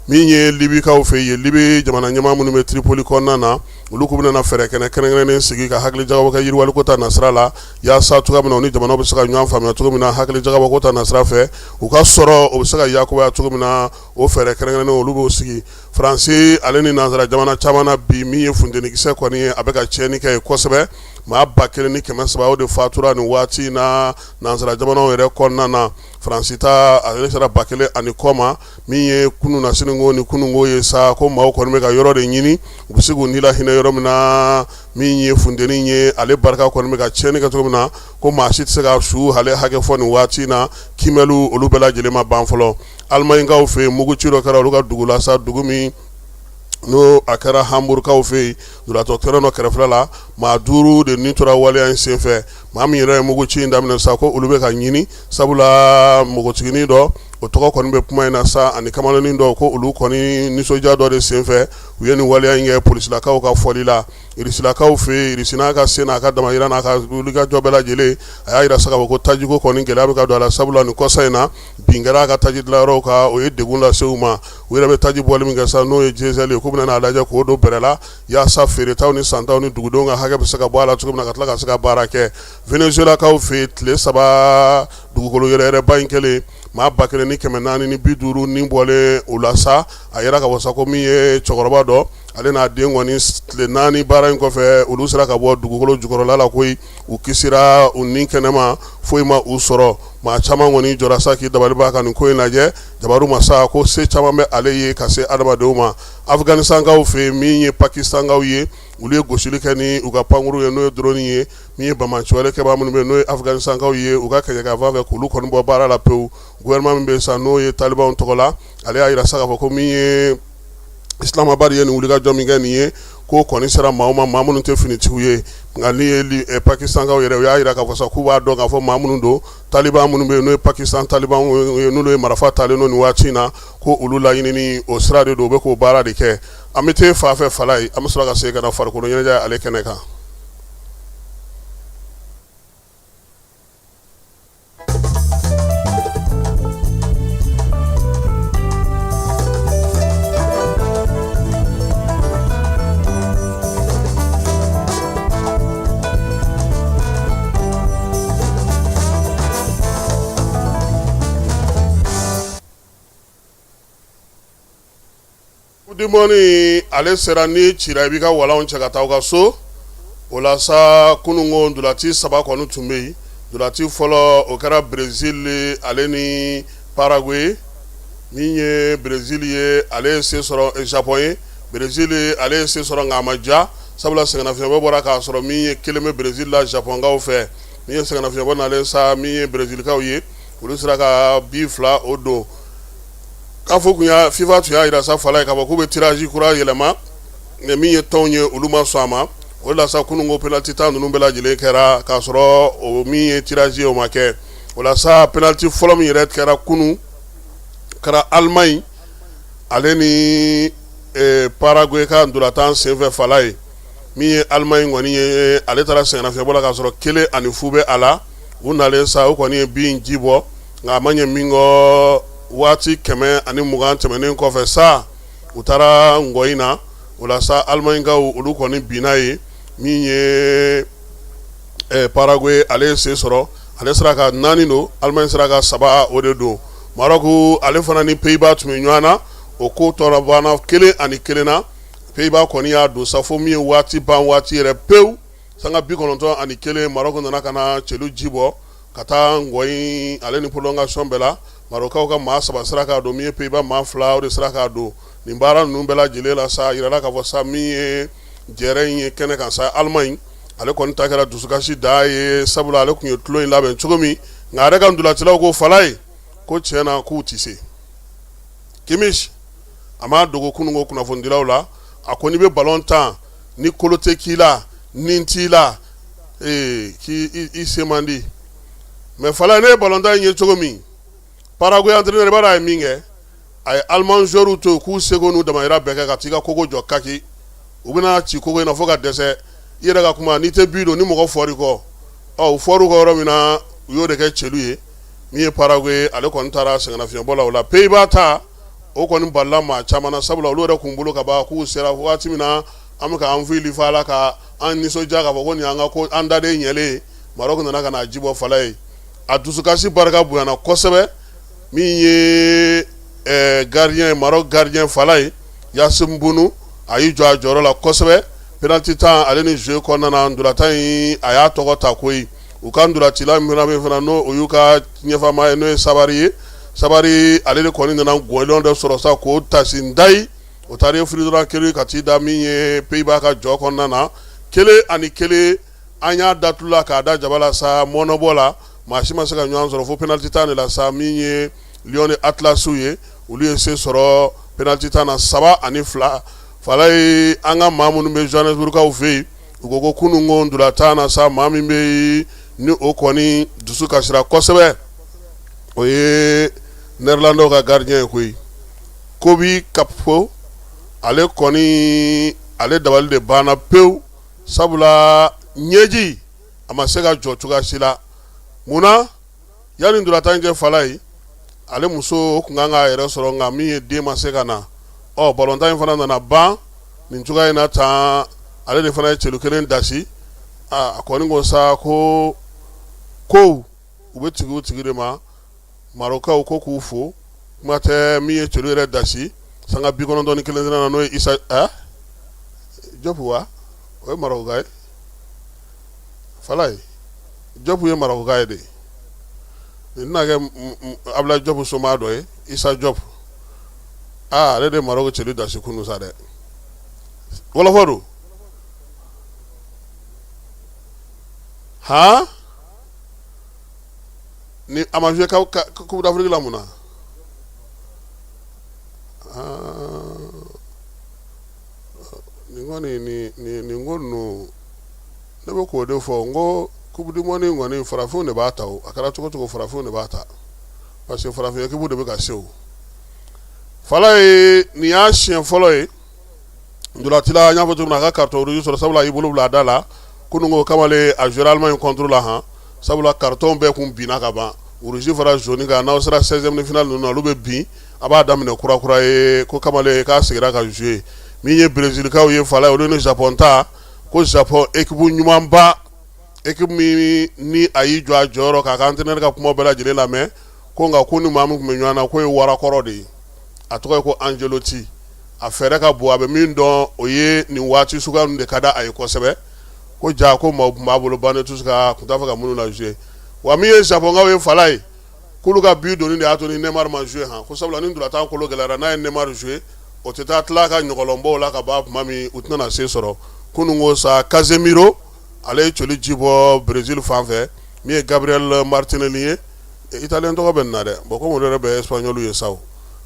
Min ye Libikaw fɛ yen, Libi jamana ɲɛmaa minnu bɛ Tripoli kɔnɔna na, olu k'u bɛna fɛɛrɛ kɛnɛ kɛrɛnkɛrɛnnen sigi ka hakili jagabɔ kɛ yiriwaliko ta nasira la, yaasa cogoya min na u ni jamanaw bɛ se ka ɲɔgɔn faamuya cogo min na hakili jagabɔ ko ta nasira fɛ, u ka sɔrɔ o bɛ se ka yakubaya cogo min na, o fɛɛrɛ kɛrɛnkɛrɛnnen olu b'o sigi. Faransi ale ni nansara jamana caman na bi, min ye funtenikisɛ kɔni ye, a bɛ ka tiɲɛni kɛ yen kosɛbɛ. Maa 1300 o de fatura nin waati in na nansara jamanaw yɛrɛ kɔnɔna na. Faransi ta ale sera 1000 ani kɔ ma. Min ye kunun na siniko ni kununko ye sa, ko maaw kɔni bɛ ka yɔrɔ de ɲini u bɛ se k'u ni lahinɛ yɔrɔ min na. Min ye funteni ye, ale barika kɔni bɛ ka tiɲɛni kɛ cogo min na, ko maa si tɛ se ka su ale hakɛ fɔ nin waati in na. Kiimɛliw olu bɛɛ lajɛlen ma ban fɔlɔ. Alimaɲikaw fɛ yen, muguci dɔ kɛra olu ka dugu la sa, dugu min n'o a kɛra Hamburgkaw fɛ yen, lujuratɔ kɛnɛ dɔ kɛrɛfɛ la, maa 5 de ni tora waleya in senfɛ. Maa min yɛrɛ ye muguci in daminɛ sa, ko olu bɛ ka ɲini, sabula npogotiginin dɔ, o tɔgɔ kɔni bɛ kuma in na sa, ani kamalennin dɔ, ko olu kɔni nisɔndiya dɔ de senfɛ u ye nin waleya in kɛ, polisilakaw ka fɔli la. Irisilakaw fɛ yen, Irisi n'a ka se n'a ka damayira n'a ka wulikajɔ bɛɛ lajɛlen, a y'a jira sa k'a fɔ ko tajiko kɔni gɛlɛya bɛ ka don a la, sabula nin kɔsa in na bin kɛra a ka taji dilanyɔrɔw kan, o ye degun lase u ma. U yɛrɛ bɛ taji bɔli min kɛ sa, n'o ye diesel ye, k'u bɛna n'a lajɛ k'o don bɛrɛ la, yaasa feeretaw ni santaw ni dugudenw ka hakɛ bɛ se ka bɔ a la cogo min na, ka tila ka se ka baara kɛ. Venezuelakaw fɛ yen, tile 3 dugukolo yɛrɛyɛrɛba in kɛlen, maa 1450 ni bɔlen o la sa. A yira k'a fɔ sa ko min ye cɛkɔrɔba dɔ, ale n'a den kɔni tile 4 baara in kɔfɛ, olu sera ka bɔ dugukolo jukɔrɔla la koyi, u kisira u ni kɛnɛma, foyi ma u sɔrɔ. Maa caman kɔni jɔra sa k'i dabali ban ka nin ko in lajɛ. Jabaru masa ko se caman bɛ ale ye ka se adamadenw ma. Afganistankaw fɛ yen, min ye Pakistankaw ye, olu ye gosili kɛ ni u ka pankuru ye, n'o ye drone ye. Min ye banbaanciwale kɛbaa minnu bɛ yen, n'o ye Afganistankaw ye, u ka kɛɲɛka fɛ k'olu kɔni bɔ baara la pewu. Gouvernement min bɛ sa, n'o ye talibanw tɔgɔ la, ale y'a jira sa k'a fɔ ko min ye Islamabad ye nin wulikajɔ min kɛ nin ye, ko kɔni sera maaw ma, maa minnu tɛ finitigiw ye. Nka ni ye Pakistankaw yɛrɛ, u y'a jira k'a fɔ sa k'u b'a dɔn k'a fɔ maa minnu don, taliban minnu bɛ yen, n'o ye Pakistan taliban ye, n'olu ye marifa talen don nin waati in na, ko olu laɲinini o sira de don, u bɛ k'o baara de kɛ. An bɛ taa fan fɛ Falaye, an bɛ sɔrɔ ka segin ka na farikolo ɲɛnajɛ ale kɛnɛ kan. Coupe du monde ale sera, n'i cira i b'i ka walanw cɛ ka taa aw ka so. O la sa, kununko ntolaci saba kɔni tun bɛ yen. Ntolaci fɔlɔ, o kɛra Brésil ale ni Paraguay. Min ye Brésil ye, ale ye se sɔrɔ Japon ye. Brésil ale ye se sɔrɔ, nka a ma diya, sabula sɛgɛnnafiɲɛbɔ bɔra k'a sɔrɔ min ye kelen bɛ Brésil la Japonkaw fɛ. Min ye sɛgɛnnafiɲɛbɔ nalen sa, min ye Brésilkaw ye, olu sera ka bi fila o don. CAF kun y'a FIFA tun y'a jira sa Falaye k'a fɔ k'u bɛ tirage kura yɛlɛma, mais min ye tɔnw ye, olu ma sɔn a ma. O la sa, kunun ko penalty tan ninnu bɛɛ lajɛlen kɛra k'a sɔrɔ o min ye tirage ye, o ma kɛ. O la sa, penalty fɔlɔ min yɛrɛ kɛra kunun, kɛra Allemagne ale ni Paraguay ka ntolatan senfɛ Falaye. Min ye Allemagne kɔni ye, ale taara sɛgɛnnafiɲɛbɔ la k'a sɔrɔ 1-0 bɛ a la. U nalen sa, u kɔni ye bin ji bɔ, nka a ma ɲɛ min kɔ, waati 120 tɛmɛnen kɔfɛ sa, u taara ngɔyi na. O la sa, Allemagnekaw olu kɔni binna ye. Min ye Paraguay, ale ye se sɔrɔ, ale sera ka 4 don, Allemagne sera ka 3 o de don. Maroc ale fana ni Pays-Bas tun bɛ ɲɔgɔn na, o ko tɔɔrɔ banna 1-1 na. Pays-Bas kɔni y'a don sa fo min ye waati ban waati yɛrɛ pewu, sanga 91, Maroc nana ka na celu ji bɔ ka taa ngɔyi ale ni prolongation bɛɛ la. Marɔkaw ka maa 3 sera k'a don, min ye Pays-Bas maa 2 o de sera k'a don. Nin baara ninnu bɛɛ lajɛlen la sa, a yirala k'a fɔ sa, min ye jɛrɛ in ye kɛnɛ kan sa, Allemagne ale kɔni ta kɛra dusukasi da ye, sabula ale tun ye tulon in labɛn cogo min, nka a yɛrɛ ka ntolacilaw ko Falaye ko tiɲɛ na k'u tɛ se. Kimmich a m'a dogo kununko kunnafonidilaw la, a ko n'i bɛ ballon tan ni kolo tɛ k'i la, ni t'i la, ee k'i i se man di. Mais Falaye, ne ye ballon tan in ye cogo min, Paraguay entraîneur b'a dɔn a ye min kɛ, a ye Allemand joueurs to yen k'u seko n'u damayira bɛɛ kɛ ka t'i ka kogo jɔ kaki, u bɛna ci kogo in na fo ka dɛsɛ. I yɛrɛ ka kuma, n'i tɛ bi don ni mɔgɔ fɔr'i kɔ, ɔ u fɔr'u kɔ yɔrɔ min na, u y'o de kɛ celu ye. Min ye Paraguay, ale kɔni taara sɛgɛnnafiɲɛbɔ la. O la Pays-Bas ta, o kɔni balila maa caman na, sabula olu yɛrɛ kun bolo ka ban k'u sera waati min na, an bɛ ka an fili fa la ka an nisɔndiya k'a fɔ ko nin y'an ka ko an daden ɲɛlen ye. Maroc nana ka na ji bɔ Falaye, a dusukasi barika bonyana kosɛbɛ. Min ye gardien ye, Maroc gardien Falaye, Yassine Bounou, a y'i jɔ a jɔyɔrɔ la kosɛbɛ. Penalty tan ale ni jeu kɔnɔna na, ntolatan in a y'a tɔgɔ ta koyi. U ka ntolacila min fana bɛ fana, n'o o y'u ka ɲɛfama ye, n'o ye Sabari ye, Sabari ale de kɔni nana gɔlɔn dɔ sɔrɔ sa k'o tasi ndayi, o taara ye fili kelen ka t'i da min ye Pays-Bas ka jɔ kɔnɔna na, 1-1. An y'a datu la k'a da jaba la sa, mɔnɔbɔ la, maa si ma se ka ɲɔgɔn sɔrɔ fo penalty tan de la sa. Min ye Lions de Atlas ye, olu ye se sɔrɔ penalty tan na, 3-2. Falaye, an ka maa minnu bɛ Johannesburgkaw fɛ yen, u ko ko kunun ko ntolatan na sa, maa min bɛ yen ni o kɔni dusu kasira kosɛbɛ, o ye Néerlandais ka gardien ye koyi, Cody Gakpo. Ale kɔni, ale dabali de banna pewu, sabula ɲɛji a ma se ka jɔ cogoya si la. Munna? Yanni ntolatan cɛ Falaye, ale muso o tun kan k'a yɛrɛ sɔrɔ, nka min ye den ma se ka na. Ɔ balontan in fana nana ban nin cogoya in na tan. Ale de fana ye celu kelen dasi. A kɔni ko sa ko kow u bɛ tigi u tigi de ma. Marɔkaw ko k'u fo, kuma tɛ min ye celu yɛrɛ dasi. Sanga 91 na, n'o ye Isa Jɔpu wa, o ye Marɔkuka ye. Falaye Jɔpu ye Marɔkuka ye de. Nin tɛna kɛ Abulayi Jɔpu somaa dɔ ye, Isa Jɔpu. Aa, ale de ye Marɔku celu dasi kunun sa dɛ. Wɔlɔfɔ don han, ni a ma jouer Coupe d'Afrique la mun na? Nin kɔni, nin ko ninnu, ne bɛ k'o de fɔ n ko Coupe du monde in kɔni, farafinw de b'a ta. O a kɛra cogo cogo, farafinw de b'a ta, parce que farafin équipe de bɛ ka se. O Falaye, nin y'a siɲɛ fɔlɔ ye ntolacila, n y'a fɔ cogo min na, a ka carton rouge sɔrɔ, sabula a y'i bolo bila a da la kunun ko kamalen a jouer Allemagne contre la han, sabula carton bɛɛ kun binna ka ban, rouge fara jaune kan. N'aw sera 16e de finale ninnu na, olu bɛ bin, a b'a daminɛ kura kura ye. Ko kamalen k'a seginna ka jouer. Min ye Brezilikaw ye, Falaye, olu ni Japon ta, ko Japon équipe ɲumanba, équipe min ni a y'i jɔ a jɔyɔrɔ k'a ka entraîneur ka kuma bɛɛ lajɛlen lamɛn, ko nka ko ni maa min tun bɛ ɲɔgɔn na, k'o ye warakɔrɔ de ye, a tɔgɔ ye ko Ancelotti. A fɛɛrɛ ka bon, a bɛ min dɔn, o ye nin waati suguya ninnu de ka di a ye kosɛbɛ. Ko ja ko maaw tun b'a bolo banc de touche kan, tun t'a fɛ ka minnu la jouer. Wa min ye Japonkaw ye, Falaye, k'olu ka but donni de y'a to ni Neymar ma jouer han, ko sabula ni ntolatan kolo gɛlɛyara, n'a ye Neymar jouer, o tɛ taa tila ka ɲɔgɔlɔnbɔw la ka ban tuma min, u tɛna se sɔrɔ. Kunun ko sa, Casemiro, ale ye coli ji bɔ Brésil fan fɛ. Min ye Gabriel Martinelli ye, italien tɔgɔ bɛ nin na dɛ, bon komi olu yɛrɛ bɛ espagnol ye sa,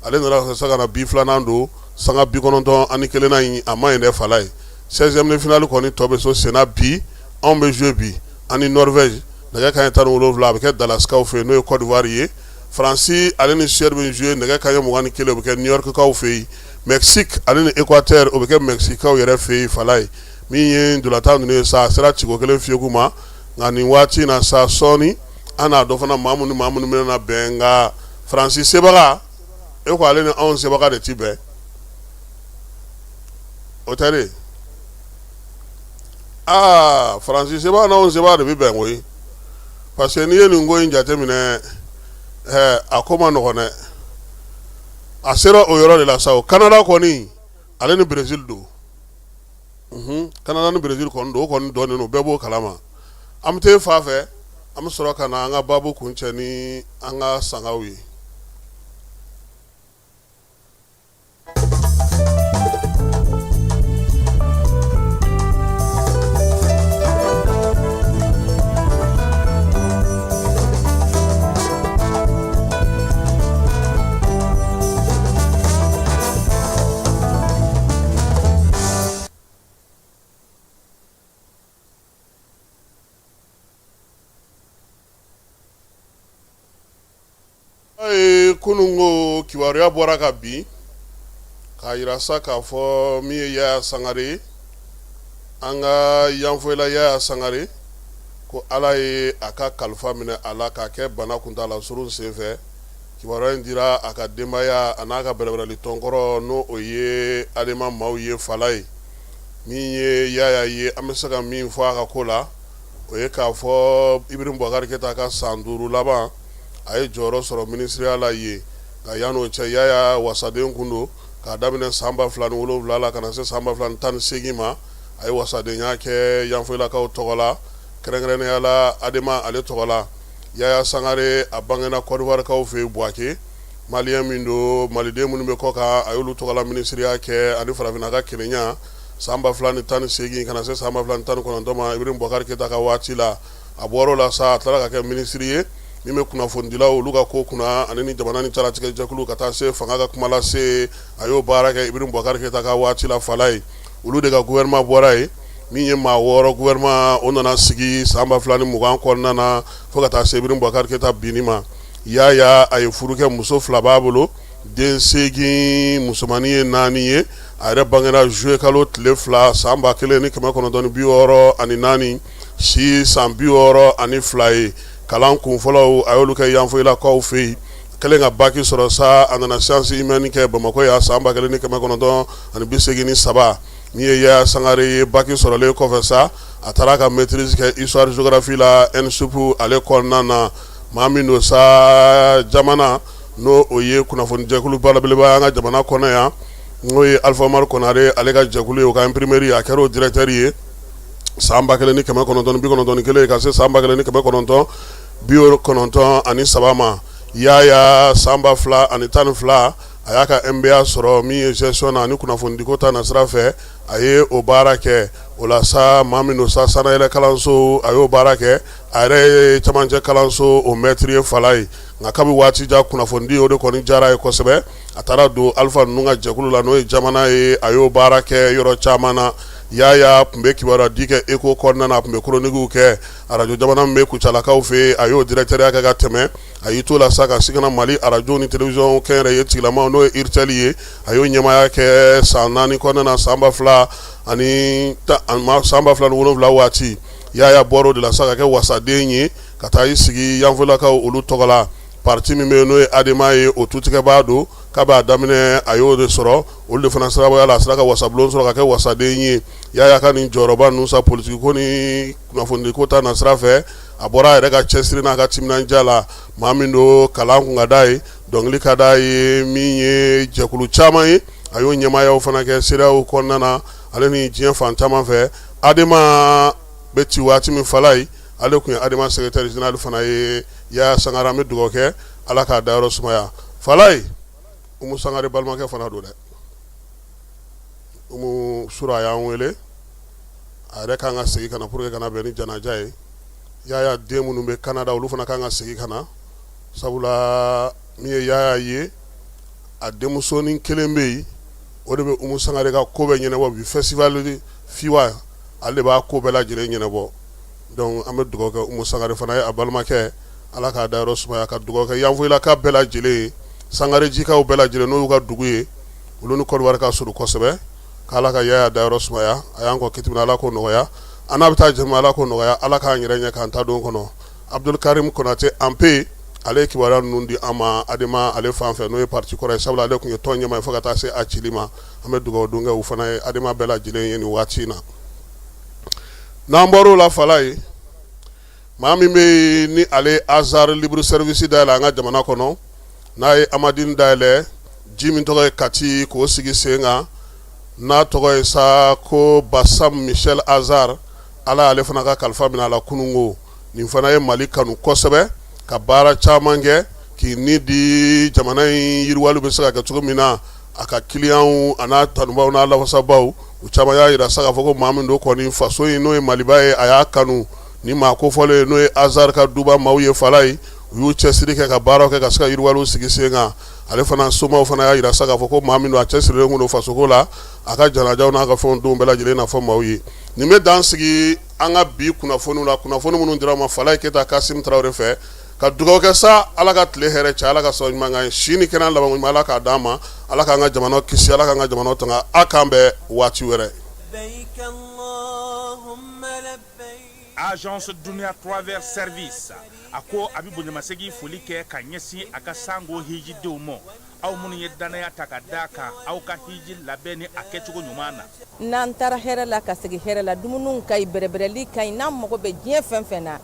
ale nana sa ka na but filanan don sanga 91nan in. A ma ɲi dɛ, Falaye. 16e de finale kɔni tɔ bɛ so senna bi. Anw bɛ jouer bi ani Norvège, nɛgɛ kanɲɛ 17, a bɛ kɛ Dallaskaw fɛ yen, n'o ye Côte d'Ivoire ye. Faransi, ale ni Suède bɛ jouer nɛgɛ kanɲɛ 21, o bɛ kɛ New York kaw fɛ yen. Mexique, ale ni Équateur, o bɛ kɛ Mexique-kaw yɛrɛ fɛ yen. Falaye, min ye ntolatan ninnu ye sa, a sera ciko kelen fiyeku ma, nka nin waati in na sa, sɔɔni an n'a dɔn fana maa minnu ni maa minnu bɛna bɛn. Nka Faransi sebaga, e ko ale ni anw sebaga de ti bɛn, o tɛ de? Aa, Faransi sebaga n'anw sebaga de bɛ bɛn koyi, parce que n'i ye nin ko in jateminɛ, ɛɛ, a ko ma nɔgɔn dɛ. A sera o yɔrɔ de la sa. O Canada kɔni, ale ni Brésil don. Canada ni Brésil kɔni don, o kɔni dɔnnen don, bɛɛ b'o kalama. An bɛ taa fa fɛ, an bɛ sɔrɔ ka na an ka baabu kuncɛ ni an ka sangaw ye. Kunun ko kibaruya bɔra ka bin k'a jira sa k'a fɔ min ye Yaya Sangare ye, an ka Yanfolila Yaya Sangare, ko Ala ye a ka kalifa minɛ a la k'a kɛ bana kuntaala surun senfɛ. Kibaruya in dira a ka denbaya a n'a ka bɛrɛbɛrɛli tɔnkɔrɔ, n'o o ye Adema maaw ye. Falaye, min ye Yaya ye, an bɛ se ka min fɔ a ka ko la, o ye k'a fɔ Ibrahim Boubacar Keita ka san 5 laban, a ye jɔyɔrɔ sɔrɔ minisiriya la yen. Nka yan'o cɛ, Yaya wasaden kun don k'a daminɛ san 2007 la ka na se san 2018 ma. A ye wasadenya kɛ Yanfolilakaw tɔgɔ la, kɛrɛnkɛrɛnnenya la Adema ale tɔgɔ la. Yaya Sangare, a bangena Côte d'Ivoire-kaw fɛ yen, Buwake. Malien min don, maliden minnu bɛ kɔ kan, a y'olu tɔgɔla minisiriya kɛ ani farafinna ka kelenya san 2018 ka na se san 2019 ma, Ibrahim Boubacar Keita ka waati la. A bɔra o la sa, a tilala ka kɛ minisiri ye min bɛ kunnafonidilaw olu ka ko kunna ani ni jamana ni calatigɛ jɛkulu ka taa se fanga ka kuma lase. A y'o baara kɛ Ibrahim Boubacar Keita ka waati la. Falaye, olu de ka gouvernement bɔra yen, min ye maa 6 gouvernement, o nana sigi san 2020 kɔnɔna na fo ka taa se Ibrahim Boubacar Keita binni ma. Yaya, a ye furu kɛ, muso 2 b'a bolo, den 8, musomannin ye 4 ye. A yɛrɛ bangera juillet kalo tile 2 san 1964, si san 62 ye. Kalan kun fɔlɔw, a y'olu kɛ Yanfolilakaw fɛ yen. Kɛlen ka bac sɔrɔ sa, a nana sciences humaines kɛ Bamakɔ yan san 1983. Min ye Yaya Sangare ye, bac sɔrɔlen kɔfɛ sa, a taara ka maîtrise kɛ histoire géographie la ENSUP ale kɔnɔna na. Maa min don sa, jamana n'o o ye kunnafonijɛkulu belebeleba an ka jamana kɔnɔ yan. N'o ye Alpha Umaru Konare ale ka jɛkulu ye, o ka imprimerie, a kɛra o directeur ye san 1991 ka se san 1993 ma. Yaya, san 2012, a y'a ka MBA sɔrɔ min ye gestion na ani kunnafonidiko ta nasira fɛ. A ye o baara kɛ o la sa. Maa min don sa, sanayɛlɛ kalanso, a y'o baara kɛ. A yɛrɛ ye camancɛ kalanso o mɛtiri ye, Falaye. Nka kabi waati jan, kunnafonidi o de kɔni diyara a ye kosɛbɛ. A taara don Alifa ninnu ka jɛkulu la, n'o ye jamana ye. A y'o baara kɛ yɔrɔ caman na. Yaya tun bɛ kibaruya di kɛ Echo kɔnɔna na, a tun bɛ chroniquew kɛ arajo jamana min bɛ Kucalakaw fɛ yen, a y'o directeurya kɛ ka tɛmɛ. A y'i to la sa ka se ka na Mali arajo ni télévision kɛnyɛrɛye tigilamaw, n'o ye URTEL ye, a y'o ɲɛmaaya kɛ san 4 kɔnɔna na, san 2000 ani 2007 waati. Yaya bɔra o de la sa ka kɛ wasaden ye, ka taa i sigi Yanfolilakaw olu tɔgɔ la. Parti min bɛ yen, n'o ye ADEMA ye, o tutigɛbaa don. Kab'a daminɛ, a y'o de sɔrɔ. Olu de fana sababuya la, a sera ka wasabulon sɔrɔ ka kɛ wasaden ye. Yaya ka nin jɔyɔrɔba ninnu sa, politiki ko ni kunnafonidi ko ta nasira fɛ, a bɔra a yɛrɛ ka cɛsiri n'a ka timinandiya la. Maa min don, kalan kun ka d'a ye, dɔnkili ka d'a ye. Min ye jɛkulu caman ye, a y'o ɲɛmaayaw fana kɛ CEDEAO kɔnɔna na, ale ni diɲɛ fan caman fɛ. ADEMA bɛ ci waati min, Falaye, ale tun ye ADEMA secrétaire général fana ye. Yaya Sangare, an bɛ dugawu kɛ, Ala k'a dayɔrɔ sumaya. Falaye, Umu Sangare balimakɛ fana don dɛ. Umu sura a y'an wele, a yɛrɛ kan ka segin ka na pour que ka na bɛn ni janaja ye. Yaya den minnu bɛ Canada, olu fana kan ka segin ka na, sabula min ye Yaya ye, a denmusonin kelen bɛ yen, o de bɛ Umu Sangare ka ko bɛɛ ɲɛnabɔ bi. Festival Fiwa, ale de b'a ko bɛɛ lajɛlen ɲɛnabɔ. Donc an bɛ dugawu kɛ Umu Sangare fana ye, a balimakɛ, Ala k'a dayɔrɔ sumaya. Ka dugawu kɛ Yanfolilaka bɛɛ lajɛlen ye, Sangarejikaw bɛɛ lajɛlen, n'o y'u ka dugu ye, olu ni Kɔdiwari ka surun kosɛbɛ, k'Ala ka Yaya dayɔrɔ sumaya. A y'an kɔ kiti min na, Ala k'o nɔgɔya. An n'a bɛ taa jɛ, Ala k'o nɔgɔya. Ala k'an yɛrɛ ɲɛ k'an ta don kɔnɔ. Abdul Karim Konate Anpe, ale ye kibaruya ninnu di an ma ADEMA ale fan fɛ, n'o ye parti kɔrɔ ye, sabula ale tun ye tɔn ɲɛmaa ye fo ka taa se a cili ma. An bɛ dugawu don kɛ u fana ye, ADEMA bɛɛ lajɛlen ye nin waati in na. N'an bɔr'o la, Falaye, maa min bɛ yen ni ale Azar libre service dayɛlɛ an ka jamana kɔnɔ, n'a ye Amadini dayɛlɛ, ji min tɔgɔ ye Kati k'o sigi sen kan, n'a tɔgɔ ye sa ko Basam Michel Azar, Ala y'ale fana ka kalifa minɛ a la kununko. Nin fana ye Mali kanu kosɛbɛ, ka baara caman kɛ k'i ni di jamana in yiriwali bɛ se ka kɛ cogo min na. A ka kiliyanw a n'a tanubaw n'a lafasabaaw, u caman y'a jira sa k'a fɔ ko maa min don kɔni, faso in, n'o ye Maliba ye, a y'a kanu. Ni maa kofɔlen ye, n'o ye Azar ka duba maaw ye, Falaye, u y'u cɛsiri kɛ ka baaraw kɛ ka se ka yiriwaliw sigi sen kan. Ale fana somaw fana y'a jira sa k'a fɔ ko maa min don, a cɛsirilen tun don fasoko la. A ka janajaw n'a ka fɛnw don bɛɛ lajɛlen na fɔ maaw ye. Nin bɛ dan sigi an ka bi kunnafoniw la, kunnafoni minnu dira ma Falaye Keyita Kasim Tarawele fɛ. Ka dugawu kɛ sa, Ala ka tile hɛrɛ cɛ, Ala ka sɔn ɲuman kan ye, si ni kɛnɛya laban ɲuman, Ala k'a d'an ma. Ala k'an ka jamana kisi, Ala k'an ka jamana tanga. A k'an bɛn waati wɛrɛ. Agence Dunia Travel Service a ko a bɛ bonyamasegin foli kɛ ka ɲɛsin a ka sango hijidenw ma, aw minnu ye dannaya ta ka d'a kan aw ka hiji labɛn ni a kɛcogo ɲuman na. N'an taara hɛrɛ la ka segin hɛrɛ la, dumuniw ka ɲi, bɛrɛbɛrɛli ka ɲi, n'an mago bɛ diɲɛ fɛn fɛn na,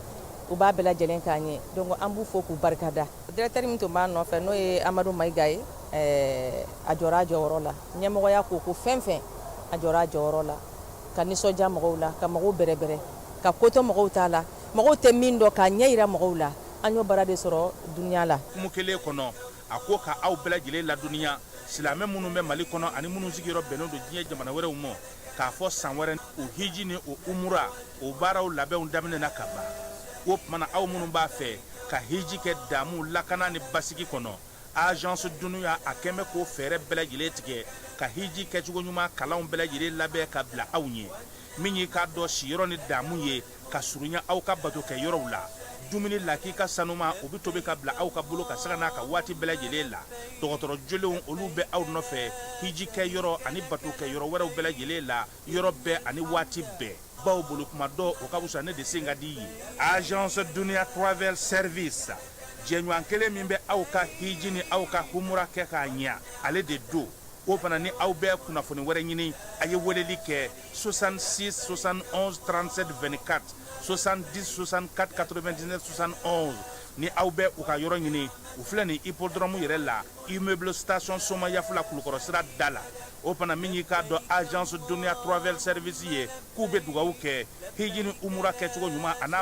u b'a bɛɛ lajɛlen k'an ye. Donc an b'u fo k'u barikada. Directeur min tun b'a nɔfɛ, n'o ye Amadu Mayiga ye, ɛɛ a jɔra a jɔyɔrɔ la. Ɲɛmɔgɔya ko ko fɛn fɛn, a jɔra a jɔyɔrɔ la, ka nisɔndiya mɔgɔw la, ka mɔgɔw bɛrɛbɛrɛ, ka ko to mɔgɔw ta la, mɔgɔw tɛ min dɔn k'a ɲɛ jira mɔgɔw la. An y'o baara de sɔrɔ Dunia la. Hukumu kelen kɔnɔ, a ko ka aw bɛɛ lajɛlen ladɔnniya, silamɛ minnu bɛ Mali kɔnɔ ani minnu sigiyɔrɔ bɛnnen don diɲɛ jamana wɛrɛw ma, k'a fɔ san wɛrɛ o hiji ni o umura o baaraw labɛnw daminɛna ka ban. O tuma na, aw minnu b'a fɛ ka hiji kɛ damu, lakana ni basigi kɔnɔ, Agence Dunia a kɛn bɛ k'o fɛɛrɛ bɛɛ lajɛlen tigɛ ka hiji kɛcogo ɲuman kalanw bɛɛ lajɛlen labɛn ka bila aw ɲɛ. Min y'i k'a dɔn siyɔrɔ ni damu ye ka surunya aw ka batokɛ yɔrɔw la, dumuni lakika sanuma o bɛ tobi ka bila aw ka bolo ka sanga n'a ka waati bɛɛ lajɛlen la. Dɔgɔtɔrɔ jolenw olu bɛ aw nɔfɛ hiji kɛ yɔrɔ ani batokɛ yɔrɔ wɛrɛw bɛɛ lajɛlen la, yɔrɔ bɛɛ ani waati bɛɛ. Baw bolo kuma dɔ o ka fisa ne de sen ka di ye. Agence Dunia Travel Service, jɛɲɔgɔn kelen min bɛ aw ka hiji ni aw ka humura kɛ k'a ɲɛ, ale de don. O fana, ni aw bɛ kunnafoni wɛrɛ ɲini, a ye weleli kɛ 66 71 37 24, 70 64 99 71. Ni aw bɛ u ka yɔrɔ ɲini, u filɛ nin hippodrome yɛrɛ la, immeuble station Somayafula, Kulukɔrɔ sira da la. O fana, min y'i k'a dɔn agence Dunia Travel Service ye, k'u bɛ dugawu kɛ hiji ni umura kɛcogo ɲuman a n'a